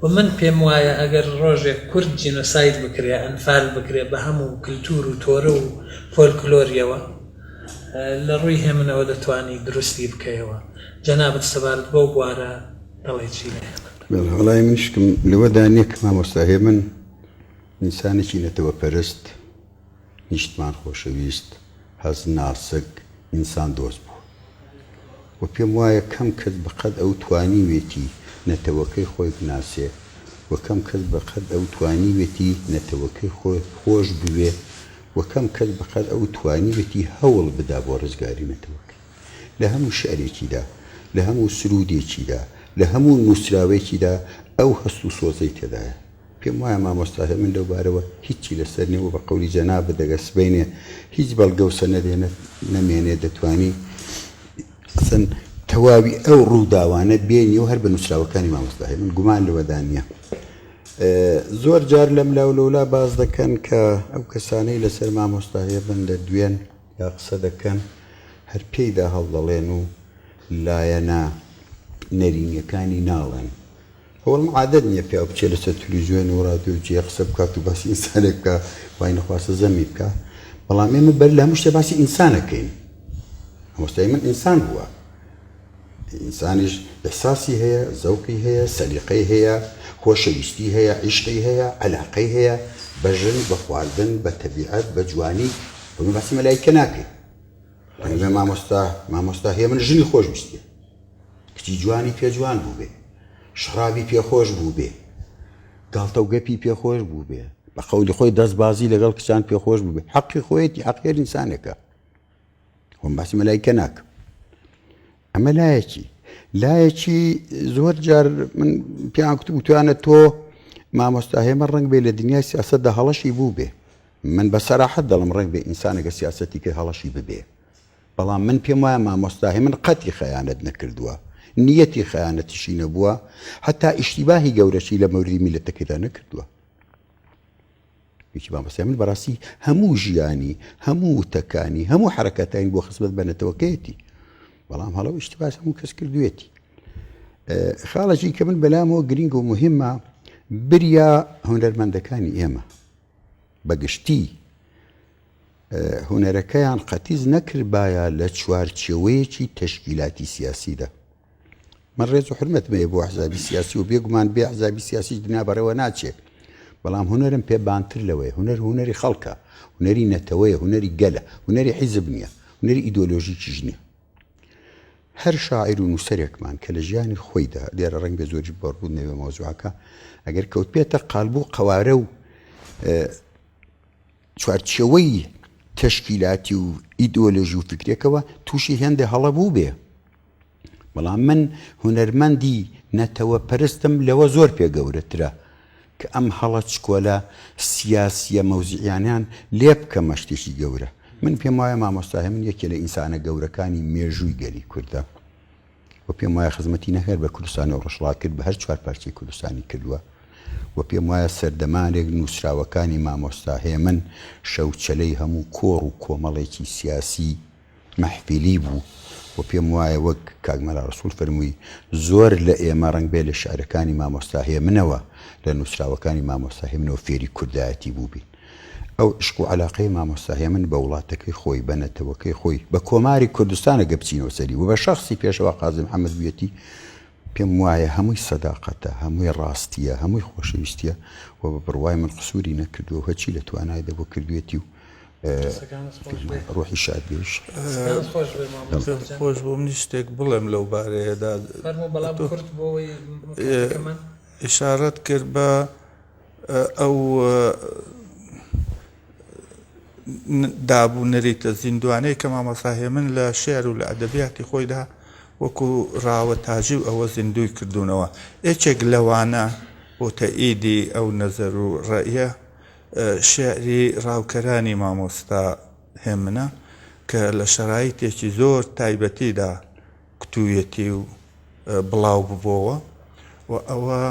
و من پێم وایە ئەگەر ڕۆژێک کورد جینۆساید بکرێ، ئەنفال بکرێ بە هەموو کلتوور و تۆرە و فۆلکلۆریەوە لە ڕووی هێمنەوە دەتوانی دروستی بکەیەوە. جەنابت سەبارەت بەو بوارە دەڵێی چی لە هێمن؟ بەڵێ وەڵایی من شکم لەوەدا نییە کە مامۆستا هێمن ئینسانێکی نەتەوەپەرست، نیشتمان خۆشەویست، هەست ناسک، ئینسان دۆست بووە و پێم وایە کەم کەس بە قەد ئەو توانیوێتی نەتەوەکەی خۆی بناسێ و کەم کەس بە قەد ئەو توانیوێتی نەتەوەکەی خۆی خۆش بوێ و کەم کەس بە قەد ئەو توانیوێتی هەوڵ بدا بۆ ڕزگاری نەتەوەکەی. لە هەموو شیعرێکیدا، لە هەموو سروودێکیدا، لە هەموو نووسراوەیەکیدا ئەو هەست و سۆزەی تێدایە. پێم وایە مامۆستا هێمن لەو بارەوە هیچی لەسەر نیە و بە قەولی جەنابت ئەگەر سبەینێ هیچ بەڵگە و سەنەدێ نەمێنێ دەتوانی ئەسەن تەواوی ئەو ڕووداوانە بێنی و هەر بە نووسراوەکانی مامۆستا هێمن گومان لەوەدا نییە. زۆر جار لەم لاو لەولا باس دەکەن کە ئەو کەسانەی لەسەر مامۆستا هێمن دەدوێن یا قسە دەکەن هەر پێیدا هەڵدەڵێن و لایەنە نەرێنیەکانی ناڵێن. ئەوەڵم عادەت نیە پیاو بچێ لەسەر تلیزیۆن و رادیۆ جێ قسە بکات و باسی ئینسانێک بکا خوای نەخواستە زەمی بکا بەڵام ئێمە بەر لە هەموو شتێ باسی ئینسانەکەین مامۆستای من ئینسان بووە ئینسانیش ئیحساسی هەیە زەوقی هەیە سەلیقەی هەیە خۆشەویستی هەیە عیشقی هەیە عەلاقەی هەیە بە ژن بە خواردن بە تەبیعەت بە جوانی ئەمە باسی مەلایکە ناکەین ڕەنگە مامۆستا مامۆستا هەیە من ژنی خۆش ویستێ کچی جوانی پێ جوان بووبێ، شەڕابی پێ خۆش بووبێ، گاڵتە و گەپی پێ خۆش بووبێ، بە قەولی خۆی دەستبازی لەگەڵ کچان پێ خۆش بووبێ، حەقی خۆیەتی، حەقی هەر ئینسانێکە. خۆم باسی مەلایکە ناکەم. ئەمە لایەکی. لایەکی زۆر جار من پێیان گوتبوو توانە تۆ مامۆستا هێمە ڕەنگ بێ لە دنیای سیاسەتدا هەڵەشی بووبێ. من بە سەراحەت دەڵم ڕەنگ بێ ئینسانەکە سیاسەتی کرد هەڵەشی ببێ. بەڵام من پێم وایە مامۆستا هێمن قەتی خەیانەت نەکردووە، نیەتی خەیانەتیشی نەبووە، هەتا ئیشتیباهی گەورەشی لە مەوریدی میللەتەکەیدا نەکردووە. یەکی مامۆستا هێمن بەڕاستی هەموو ژیانی، هەموو وتەکانی، هەموو حەرەکاتانی بۆ خزمەت بە نەتەوەکەیەتی. بەڵام هەڵە و ئیشتیباش هەموو کەس کردوێتی. خاڵێکی کە من بەلامەوە گرینگ و مهمە بریا هونەرمەندەکانی ئێمە بە گشتی هونەرەکەیان قەتیس نەکردبایە لە چوارچێوەیەکی تەشکیلاتی سیاسیدا. من ڕێز و حورمەتم هەیە بۆ ئەحزابی سیاسی و بێگومان بێ ئەحزابی سیاسیش دنیا بەڕێوە ناچێ، بەڵام هونەرم پێ بانتر لەوەیە، هونەر هونەری خەڵکە، هونەری نەتەوەیە، هونەری گەلە، هونەری حیزب نییە، هونەری ئیدۆلۆژیکیش نییە. هەر شاعیر و نووسەرێکمان کە لە ژیانی خۆیدا، لێرە ڕەنگبێ زۆریش بەڕوون نەبێ مەوزوعەکە، ئەگەر کەوتبێتە قالب و قەوارە و چوارچێوەی تەشکیلاتی و ئیدۆلۆژی و فیکرێکەوە تووشی هێندێ هەڵە بووبێ. بەڵام من هونەرمەندی نەتەوە پەرستم لەوە زۆر پێ گەورەترە کە ئەم هەڵە چکۆلە سیاسیە مەوزیعیانیان لێ بکەمە شتێکی گەورە. من پێم وایە مامۆستا هێمن یەکێ لە ئینسانە گەورەکانی مێژووی گەلی کوردە. و پێم وایە خزمەتی نەک هەر بە کوردستانی ڕۆژهەڵات کرد، بە هەر چوار پارچەی کوردستانی کردووە و پێم وایە سەردەمانێک نووسراوەکانی مامۆستا هێمن شەوچەلەی هەموو کۆڕ و کۆمەڵێکی سیاسی مەحفیلی بوو و پێم وایە وەک کاک مەلا ڕەسووڵ فەرمووی زۆر لە ئێمە ڕەنگ بێ لە شیعرەکانی مامۆستا هێمنەوە لە نووسراوەکانی مامۆستا هێمنەوە فێری کوردایەتی بووبین. ئەو عیشق و عەلاقەی مامۆستا هێمن بە وڵاتەکەی خۆی، بە نەتەوەکەی خۆی، بە کۆماری کوردستان ئەگەر بچینەوە سەری و بە شەخسی پێشەوا قازی محەمەد بوویەتی، پێم وایە هەمووی سەداقەتە، هەمووی ڕاستییە، هەمووی خۆشەویستییە و بە بڕوای من قسووری نەکردووە و هەرچی لە توانایدا بووە کردوویەتی و. ڕۆحی شاد بێ. خۆش بۆ منی شتێک بڵێم لەو بارەیەدا ئیشارەت کرد بە ئەو داب و نەریتە زیندوانەی کە مامۆستا هێمن لە شێعر و لە ئەدەبیاتی خۆیدا وەکوو ڕاوە تاجی و ئەوە زیندووی کردوونەوە. یەکێک لەوانە بۆ تەئیدی ئەو نەزەر و ڕەئیە شێعری ڕاوکەرانی مامۆستا هێمنە کە لە شەرایتێکی زۆر تایبەتیدا کوتوویەتی و بڵاو ببۆوە و ئەوە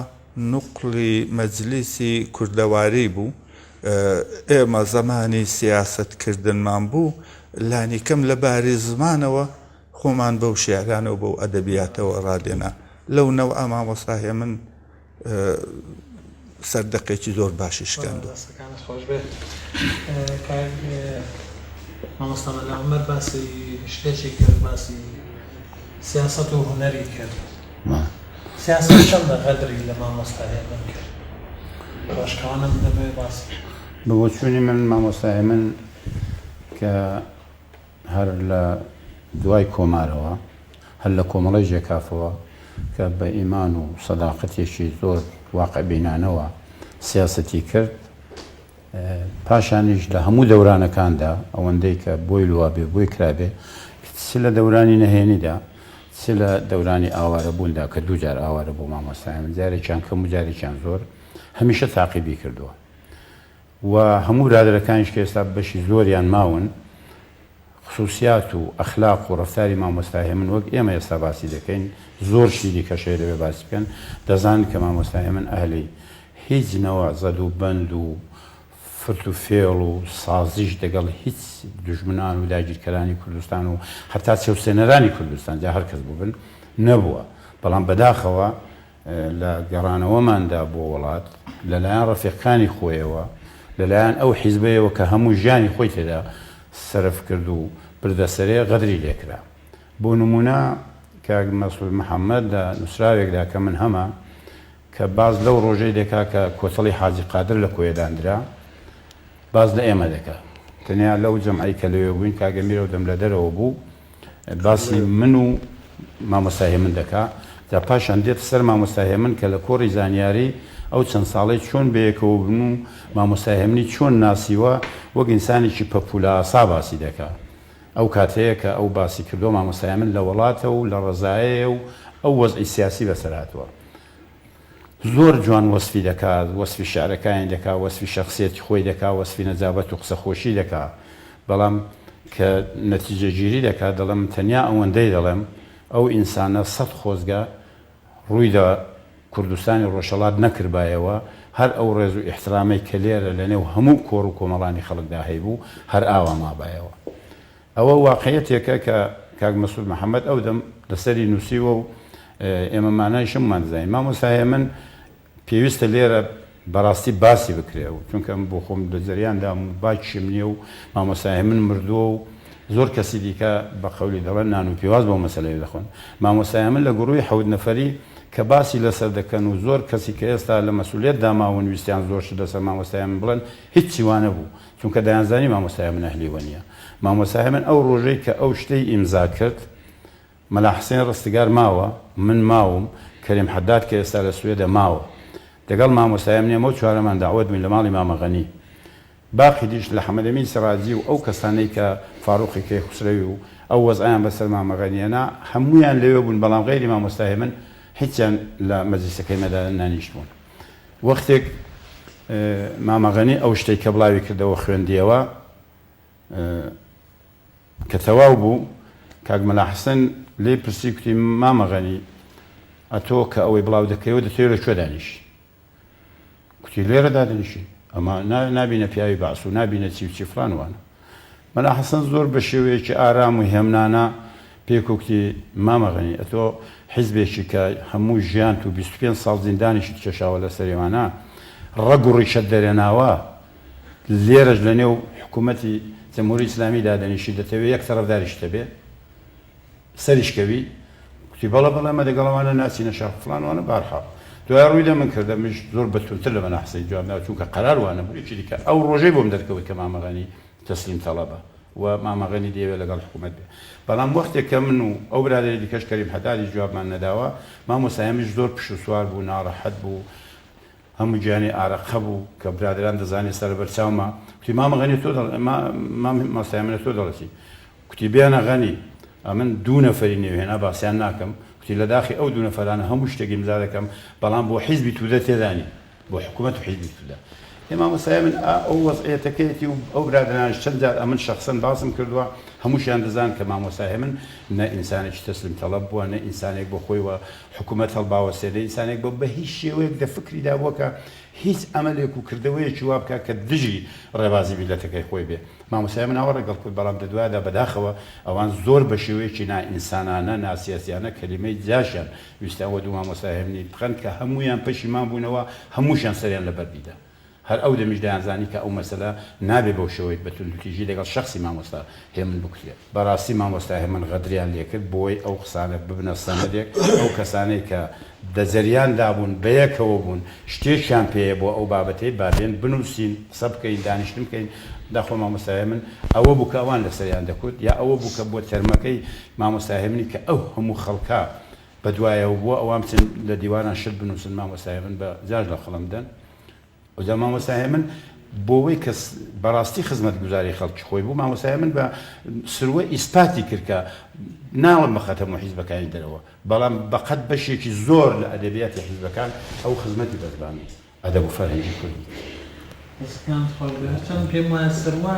نوقڵی مەجلیسی کوردەواری بوو. ئێمە زەمانی سیاسەت کردنمان بوو، لانیکەم لە باری زمانەوە خۆمان بەو شێعرانە و بەو ئەدەبیاتەوە ڕادێنا. لەو نەوعە مامۆستا هێمن سەردەقێکی زۆر باشی شکاندووە. دەستەکانت خۆش بێت کاک مامۆستا مەلا عومەر باسی شتێکی کرد باسی سیاسەت و هونەری کرد سیاسەت چەندە غەدری لە مامۆستا هێمن کرد ڕاشکاوانە من دەمەوێت باسی بکەم. بە بۆچوونی من مامۆستا هێمن کە هەر لە دوای کۆمارەوە، هەر لە کۆمەڵەی ژێکافەوە کە بە ئیمان و سەداقەتێکی زۆر واقعبینانەوە سیاسەتی کرد، پاشانیش لە هەموو دەورانەکاندا ئەوەندەی کە بۆی لوابێ بۆی کرابێ، چ لە دەورانی نەهێنیدا، چ لە دەورانی ئاوارەبووندا کە دووجار ئاوارە بوو مامۆستا هێمن، جارێکیان کەم و جارێکیان زۆر، هەمیشە تاقیبی کردووە. و هەموو برادەرەکانیش کە ئێستا بەشی زۆریان ماون خسوسیات و ئەخلاق و ڕەفتاری مامۆستا هێمن وەک ئێمە ئێستا باسی دەکەین زۆر شتی دیکەش هەیە دەبێ باسی بکەن دەزانن کە مامۆستا هێمن ئەهلی هیچ نەوە زەد و بەند و فرت و فێڵ و سازیش دەگەڵ هیچ دوژمنان و داگیرکەرانی کوردستان و هەتا چەوسێنەرانی کوردستان جا هەر کەس بووبن نەبووە بەڵام بەداخەوە لە گەڕانەوەماندا بۆ وڵات، لە لایەن ڕەفیقکانی خۆیەوە، لە لایەن ئەو حیزبەیەوە کە هەموو ژیانی خۆی تێدا سەرف کرد و بردە سەرێ، غەدری لێ کرا. بۆ نموونە کاک مەسعود محەمەد لە نووسراوێکدا کە من هەمە، کە باس لەو ڕۆژەی دەکا کە کۆتەڵی حاجی قادر لە کۆیە داندرا، باس لە ئێمە دەکا. تەنیا لەو جەمعەی کە لەوێ بووین، کاک ئەمیر ئەو دەم لە دەرەوە بوو، باسی من و مامۆستا هێمن دەکا، جا پاشان دێتە سەر مامۆستا هێمن کە لە کۆڕی زانیاری ئەو چەند ساڵەی چۆن بەیەکەوە بوون و مامۆستا هێمنی چۆن ناسیوە وەک ئینسانێکی پەپوولە ئاسا باسی دەکا. ئەو کاتەیە کە ئەو باسی کردووە مامۆستا هێمن لە وەڵاتە و لە ڕەزایەیە و ئەو وەزعی سیاسی بەسەر هاتووە. زۆر جوان وەسفی دەکات، وەسفی شیعرەکانی دەکات، وەسفی شەخسیەتی خۆی دەکات، وەسفی نەجابەت و قسەخۆشی دەکات، بەڵام کە نەتیجەگیری دەکات دەڵێ من تەنیا ئەوەندەی دەڵێم ئەو ئینسانە سەت خۆزگە ڕووی لە کوردستانی ڕۆژهەڵات نەکردبایەوە، هەر ئەو ڕێز و ئیحترامەی کە لێرە لەنێو هەموو کۆڕ و کۆمەڵانی خەڵکدا هەیبوو هەر ئاوا مابایەوە. ئەوە واقعیەتێکە کە کاک مەسعود محەمەد ئەو دەم لەسەری نووسیوە و ئێمە مانای شممان دەزانین. مامۆستا هێمن پێویستە لێرە بەڕاستی باسی بکرێ و چونکە ئەم بۆ خۆم لە جەریاندام و باکیشم نییە و مامۆستا هێمن مردووە و زۆر کەسی دیکە بە قەولی دەڵێن نان و پیواز بەو مەسەلەیە دەخۆن. مامۆستا هێمن لە گڕووی حەوت نەفەری کە باسی لەسەر دەکەن و زۆر کەسی کە ئێستا لە مەسئولیەتدا ماون ویستیان زۆر شت لەسەر مامۆستا هێمن بڵێن هیچی وا نەبوو. چونکە دەیانزانی مامۆستا هێمن ئەهلی وە نیە. مامۆستا هێمن ئەو ڕۆژەی کە ئەو شتەی ئیمزا کرد، مەلا حسێن ڕستگار ماوە، من ماوم، کەریم حەداد کە ئێستا لە سوێدە ماوە. دەگەڵ مامۆستا هێمن ئێمە و چوارەمان دەعوەت بووین لە ماڵی مامە غەنی. باقی دیش لە حەمەدەمین سەراجی و ئەو کەسانەی کە فاروقی کەیخوسرەوی و ئەو وەزعەیان بەسەر مامە غەنی هێنا، هەموویان لەوێ بوون، بەڵام غەیری مامۆستا هێمن هیچیان لە مەجلیسەکەی مەدا نانیشتبوون. وەختێک مامە غەنی ئەو شتەی کە بڵاوی کردەوە خوێندیەوە کە تەواو بوو کاک مەلا حسێن لێی پرسی کوتی مامە غەنی ئەتۆ کە ئەوەی بڵاو دەکەیەوە دەتەوێت لە کوێ دانیشی کوتی لێرە دادەنیشی ئەمە نابینە پیاوی بەعس و نابینە چی و چی فلان وانە مەلا حەسەن زۆر بە شێوەیەکی ئارام و هێمنانە پێی کوتی، مامە غەنی ئەتۆ حیزبێکی کە هەموو ژیانت و 25 ساڵ زیندانیشت کێشاوە لە سەریوانە ڕەگ و ڕیشەت دەرێناوە، لێرەش لە نێو حکوومەتی جمهوری ئیسلامی دادەنیشی دەتەوێ یەک تەڕەفداریشت هەبێ سەریش کەوی؟ کوتی، بەڵێ بەڵێ ئەمە دەگەڵ ئەوانە ناچینە شاخ و فڵان وانە بەهەرحاڵ دوای ڕووی لە من کردە منیش زۆر بە توندتر لە مەلا حسەین جواب دا چونکە قەرار وانەبوو یەکی دیکە ئەو ڕۆژەی بۆم دەرکەوت کە مامە غەنی. تەسلیم تەڵەبە و مامە غەنی دەیەوێ لەگەڵ حکوومەت بێ. بەڵام وەختێک کە من و ئەو برادەری دیکەش کەریم حەدادیش جوابمان نەداوە، مامۆستا هێمنیش زۆر پشووسوار بوو، ناڕەحەت بوو، هەموو گیانی ئارەقە بوو کە برادەران دەزانێ سەرە بەر چاومە. کوتی مامە غەنی تۆ دەڵێ ما مامۆستا هێمنە تۆ دەڵێ چی؟ کوتی بێنە غەنی ئەمن دوو نەفەری نێو هێنا باسیان ناکەم. کوتی لە داخی ئەو دوو نەفەرانە هەموو شتێک ئیمزا دەکەم، بەڵام بۆ حیزبی توودە تێدا نیم. بۆ حکومەت و حیزبی تودە. ئێ مامۆستایە من ئا ئەو وەزعیەتەکەیەتی و ئەو برادەرانەش چەند جار ئەمن شەخسەن باسم کردووە هەمووشیان دەزانن کە مامۆستا هێمن نە ئینسانێکی تەسلیم تەڵەب بووە نە ئینسانێک بۆ خۆی وە حکومەت هەڵباوەسێ نە ئینسانێک بۆ بە هیچ شێوەیەک دە فکریدا بووە کە هیچ عەمەلێک و کردەوەیەکی وا بکا کە دژی ڕێبازی میللەتەکەی خۆی بێ مامۆستا هێمن ئاوا ڕێگەڵ کرد بەڵام دە دوایدا بەداخەوە ئەوان زۆر بە شێوەیەکی نا ئینسانانە ناسیاسیانە کەلیمەی جاشیان ویستیان وە دوو مامۆستا هێمنی بخەن کە هەموویان پەشیمان بوونەوە هەمووشیان سەریان لە بەردی دا. هەر ئەو دەمیش دەیانزانی کە ئەو مەسەلە نابێ بەو شێوەی بە توندوتیژی لەگەڵ شەخسی مامۆستا هێمن بکرێ. بەڕاستی مامۆستا هێمن غەدریان لێ کرد بۆی ئەو قسانە ببنە سەنەدێک ئەو کەسانەی کە دە جەریان دابوون بەیەکەوە بوون شتێکیان پێیە بۆ ئەو بابەتەی با بێن بنووسین قسە بکەین دانیشتن بکەین داخۆ مامۆستا هێمن ئەوە بوو کە ئەوان لەسەریان دەکوت یا ئەوە بوو کە بۆ تەرمەکەی مامۆستا هێمنی کە ئەو هەموو خەڵکە بە دوایەوە بووە ئەوان بچن لە دیواران شت بنووسن مامۆستا هێمن بە جاش لە قەڵەم بدەن ئەوجا مامۆستا هێمن بۆوەی کە بەڕاستی خزمەتگوزاری خەڵکی خۆی بوو مامۆستا هێمن بە سروە ئیسپاتی کرد کە ناڵم بە قەد هەموو حیزبەکانی دەرەوە بەڵام بە قەد بەشێکی زۆر لە ئەدەبیاتی حیزبەکان ئەو خزمەتی بە زمان و ئەدەب و فەرهەنگی کوردی کرد. دەستتان خۆش بێ هەرچەند پێم وایە سروە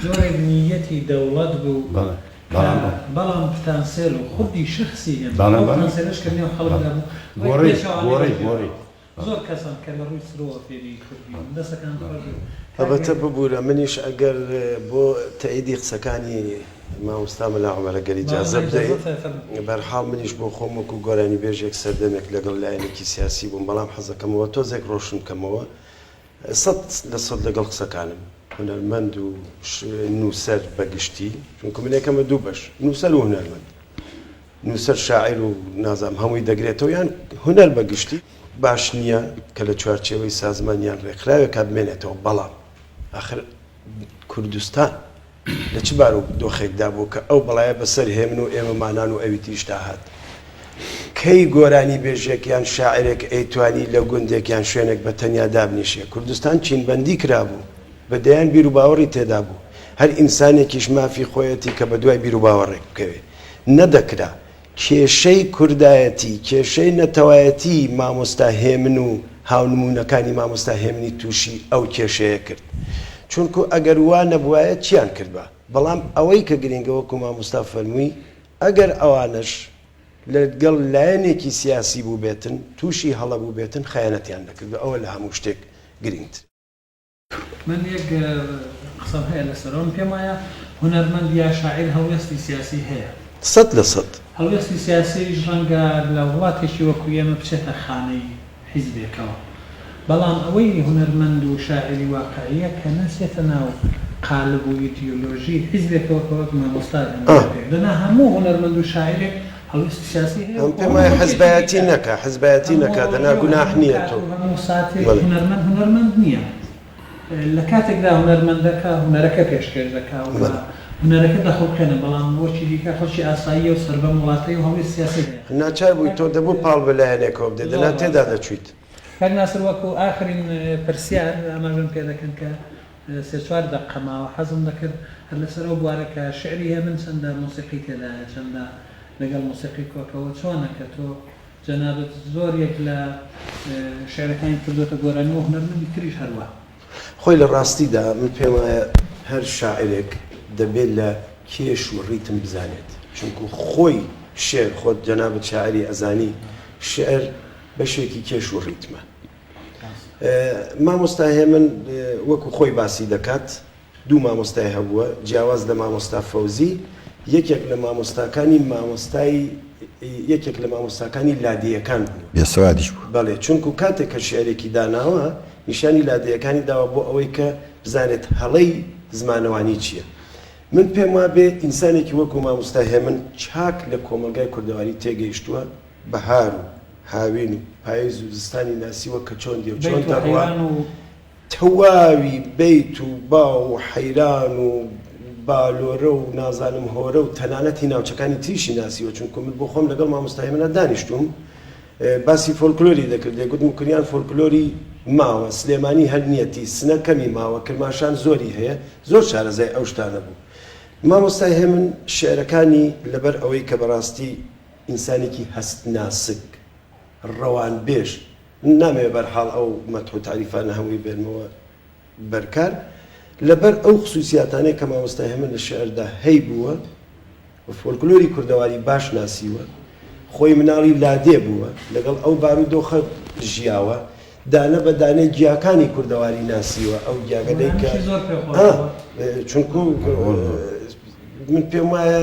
جۆرێک نییەتی دەوڵەت بوو بەڵێ کە بەڵام بەڵێ. بەڵام پتانسێل و خودی شەخسی هێمن بەڵێ ئەو بەڵێ پتانسێلەش کە لەنێو بەڵێ خەڵکدا بوو ڕێک گۆڕی پێچەوانەی گۆڕی وەرگێڕاوە. گۆڕی. زۆر کەسن کە لە ڕووی سرۆوە فێری کوردی بوون. دەستەکانت خۆش بێت کاک. هەڵبەتە ببورە منیش ئەگەر بۆ تەئیدی قسەکانی مامۆستا مەلا عومەر ئەگەر بەڵێ ئیجازە بدەی ئیجازەتە فەرموو. بەرحاڵ منیش بۆ خۆم وەکو گۆرانیبێژێک سەردەمێک لەگەڵ لایەنێکی سیاسی بووم بەڵام حەزەکەمەوە تۆزێک ڕۆشن بکەمەوە 100% لەگەڵ قسەکانم هونەرمەند و نووسەر بەگشتی چونکە من یەکەمە دوو بەش نووسەر و هونەرمەند نووسەر شاعیر و نازانم هەمووی دەگرێتەوە یان هونەر بە گشتی باش نییە کە لە چوارچێوەی سازمان یان ڕێکخراوێکا بمێنێتەوە بەڵام ئاخر کوردستان لە چ بار و دۆخێکدا بوو کە ئەو بەڵایە بەسەر هێمن و ئێمەمانان و ئەوی تریشدا هات کەی گۆرانی بێژێک یان شاعرێک ئەیتوانی لە گوندێک یان شوێنێک بە تەنیا دابنیشێ کوردستان چینبەندی کرابوو بە دەیان بیروباوەڕی تێدا بوو هەر ئینسانێکیش مافی خۆیەتی کە بە دوای بیروباوەڕێک بکەوێ نەدەکرا. کێشەی کوردایەتی، کێشەی نەتەوایەتی مامۆستا هێمن و هاونموونەکانی مامۆستا هێمنی تووشی ئەو کێشەیە کرد. چونکو ئەگەر وا نەبوایە چیان کردبا؟ بەڵام ئەوەی کە گرینگە وەکو مامۆستا فەرمووی ئەگەر ئەوانەش لە گەڵ لایەنێکی سیاسی بووبێتن، تووشی هەڵە بووبێتن خەیانەتیان نەکردوە. ئەوە لە هەموو شتێک گرینگترە. من یەک قسەم هەیە لەسەر ئەوە، من پێم وایە هونەرمەند یا شاعیر هەڵوێستی سیاسی هەیە. 100%. هەڵوێستی سیاسیش ڕەنگە لە وڵاتێکی وەکو ئێمە بچێتە خانەی حیزبێکەوە، بەڵام ئەوەی هونەرمەند و شاعیری واقعییە کە نەچێتە ناو قالب و ئیدیۆلۆژی حیزبێکەوە کە وەک مامۆستا ئەمە پێک دەنا هەموو هونەرمەند و شاعیرێک هەڵوێستی سیاسی هەیە ئەم وەکو پێم هەموو وایە خەڵکێکی حزبایەتی دیکە. نەکا حزبایەتی هەموو نەکا دەنا ڕۆژێ و گوناح هەموو نییە کات تۆ و هەموو ساتێک بەڵێ. هونەرمەند هونەرمەند نییە. لە کاتێکدا هونەرمەندەکە هونەرەکە پێشکێش دەکا و بەڵێ. هونەرەکە دەخوڵقێنێ، بەڵام وەکی دیکە خەڵکی ئاساییە و سەر بەم وڵاتەی و هەڵوێستی سیاسی هەیە. ناچار بووی تۆ دەبوو پاڵ بە لایەنێکەوە بدەی دەنا زۆر تێدا ڕاستە. دەچوویت. کاک ناسر وەکوو ئاخرین پرسیار ئاماژەم پێ دەکەن کە سێ چوار دەققە ماوە حەزم دەکرد هەر لەسەر ئەو بوارە کە شیعری هێمن چەندە مۆسیقی تێدایە چەندە لەگەڵ مۆسیقی کۆکە وە چۆنە کە تۆ جەنابت زۆر یەک لە شیعرەکانیت کردۆتە گۆرانی وە هونەرمەندی تریش هەر وا. خۆی لە ڕاستیدا من پێم وایە هەر شاعیرێک دەبێ لە کێش و ڕیتم بزانێت چونکو خۆی شیعر خۆت جەنابت شاعیری ئەزانی شیعر بەشێکی کێش و ڕیتمە. مامۆستا هێمن وەکو خۆی باسی دەکات دوو مامۆستای هەبووە جیاواز لە مامۆستا فەوزی یەکێک لە مامۆستاکانی مامۆستای یەکێک لە مامۆستاکانی لادێیەکان بووە. بێسوادیش بووە. بەڵێ چونکو کاتێک کە شیعرێکی داناوە نیشانی لادێیەکانی داوە بۆ ئەوەی کە بزانێت هەڵەی زمانەوانی چییە. من پێم وابێ ئینسانێکی وەکو مامۆستا هێمن چاک لە کۆمەڵگای کوردەواری تێگەیشتووە، بەهار و هاوین و پایز و زستانی ناسیوە کە چۆن دێ و چۆن بەیت و دەڕوا. حەیوان و. تەواوی بەیت و باو و حەیران و بالۆرە و نازانم هۆرە و تەنانەت هی ناوچەکانی تریشی ناسیوە، چونکو من بۆ خۆم لەگەڵ مامۆستا هێمنا دانیشتووم باسی فۆلکلۆری دەکرد، دەیگوت موکریان فۆلکلۆری ماوە، سلێمانی هەر نییەتی، سنە کەمی ماوە، کرماشان زۆری هەیە، زۆر شارەزای ئەو شتانە بوو. مامۆستا هێمن شیعرەکانی لەبەر ئەوەی کە بەڕاستی ئینسانێکی هەست ناسک، ڕەوانبێژ، من نامەوێ بەرحاڵ ئەو مەدح و تاریفانە هەمووی بێنمەوە بەر کار، لەبەر ئەو خسوسیاتانەی کە مامۆستا هێمن لە شیعردا هەیبووە و فۆلکلۆری کوردەواری باش ناسیوە، خۆی مناڵی لادێ بووە، لەگەڵ ئەو بارودۆخە ژیاوە، دانە بە دانەی گیاکانی کوردەواری ناسیوە، ئەو گیاگەلەی کە گۆرانیشی زۆر پێ خۆش ئا بووە. چونکوو من پێم وایە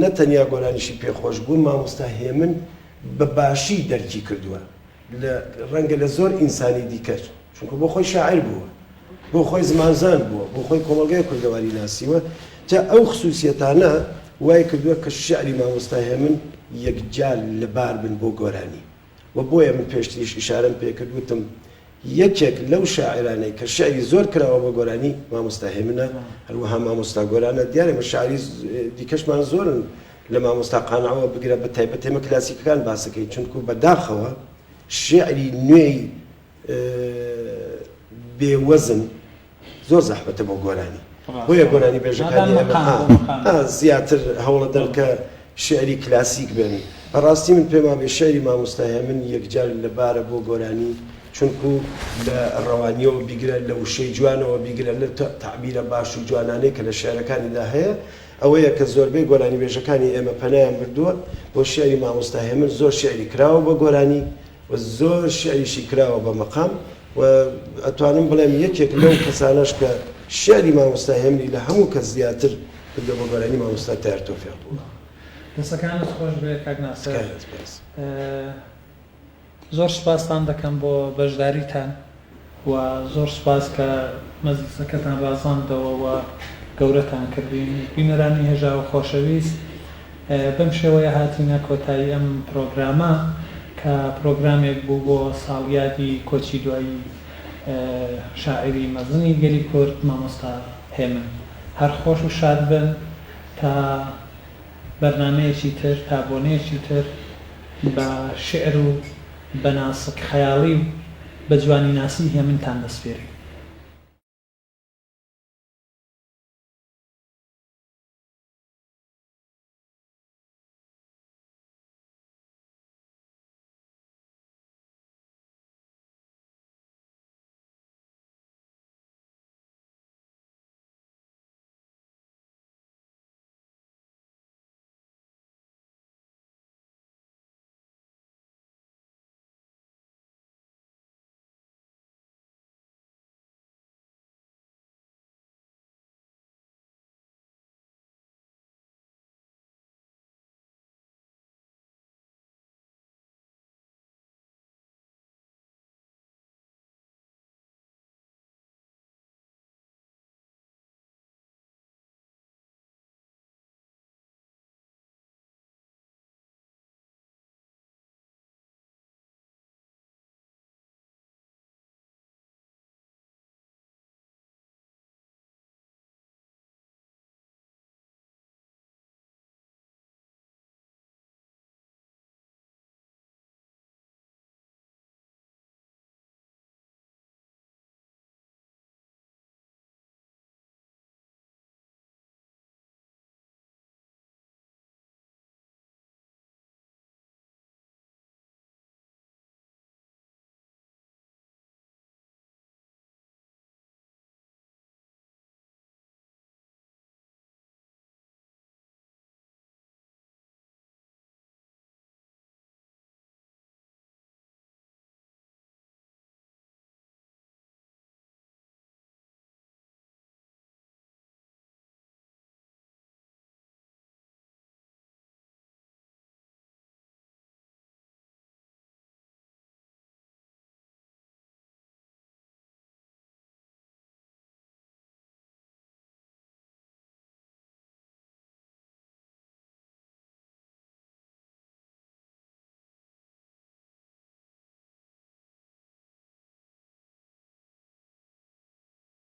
نە تەنیا گۆرانیشی پێ خۆش بوو، مامۆستا هێمن بە باشی دەرکی کردووە لە ڕەنگە لە زۆر ئینسانی دیکەش، چونکە بۆ خۆی شاعیر بووە، بۆ خۆی زمانزان بووە، بۆ خۆی کۆمەڵگای کوردەواری ناسیوە، جا ئەو خسوسیەتانە وای کردووە کە شیعری مامۆستا هێمن یەکجار لەبار بن بۆ گۆرانی و بۆیە من پێشتریش ئیشارەم پێ کرد وتم یەکێک لەو شاعیرانەی کە شیعری زۆر کراوە بە گۆرانی مامۆستا هێمنە، هەروەها مامۆستا گۆرانە، دیارە ئێمە شاعیری دیکەشمان زۆرن لە مامۆستا قانعەوە بگرە بە تایبەت ئێمە کلاسیکەکان باسەکەین چونکو بە داخەوە شیعری نوێی بێ وەزن زۆر زەحمەتە بۆ گۆرانی بۆیە گۆرانی بێژەکانی ئێمە زیاتر هەوڵەدەن کە شیعری کلاسیک بێن بەڕاستی من پێم وابێ شیعری مامۆستا هێمن یەکجار لەبارە بۆ گۆرانی چونکو لە ڕەوانیەوە بیگرە لە وشەی جوانەوە بیگرە لە تەعبیرە باش و جوانانەی کە لە شیعرەکانیدا هەیە ئەوەیە کە زۆربەی گۆرانیبێژەکانی ئێمە پەنایان بردووە بۆ شیعری مامۆستا هێمن، زۆر شیعری کراوە بە گۆرانی و زۆر شیعریشی کراوە بە مەقام و ئەتوانم بڵێم یەکێک لەو کەسانەش کە شیعری مامۆستا هێمنی لە هەموو کەس زیاتر کردووە بە گۆرانی مامۆستا تەیار تۆفیق بووە. دەستەکانت خۆش بێ کاک ناسر. تکایە سپاس. زۆر سوپاستان دەکەم بۆ بەشداریتان و زۆر سوپاس کە مەجلیسەکەتان ڕازاندەوە و گەورەتان کردین. بینەرانی هێژا و خۆشەویست بەم شێوەیە هاتینە کۆتایی ئەم پرۆگرامە کە پرۆگرامێک بوو بۆ ساڵیادی کۆچی دوایی شاعیری مەزنی گەلی کورد مامۆستا هێمن. هەر خۆش و شاد بن تا بەرنامەیەکی تر تا بۆنەیەکی تر بە شیعر و بە ناسک خەیاڵی و بە جوانیناسی هێمنتان دەسپێرین.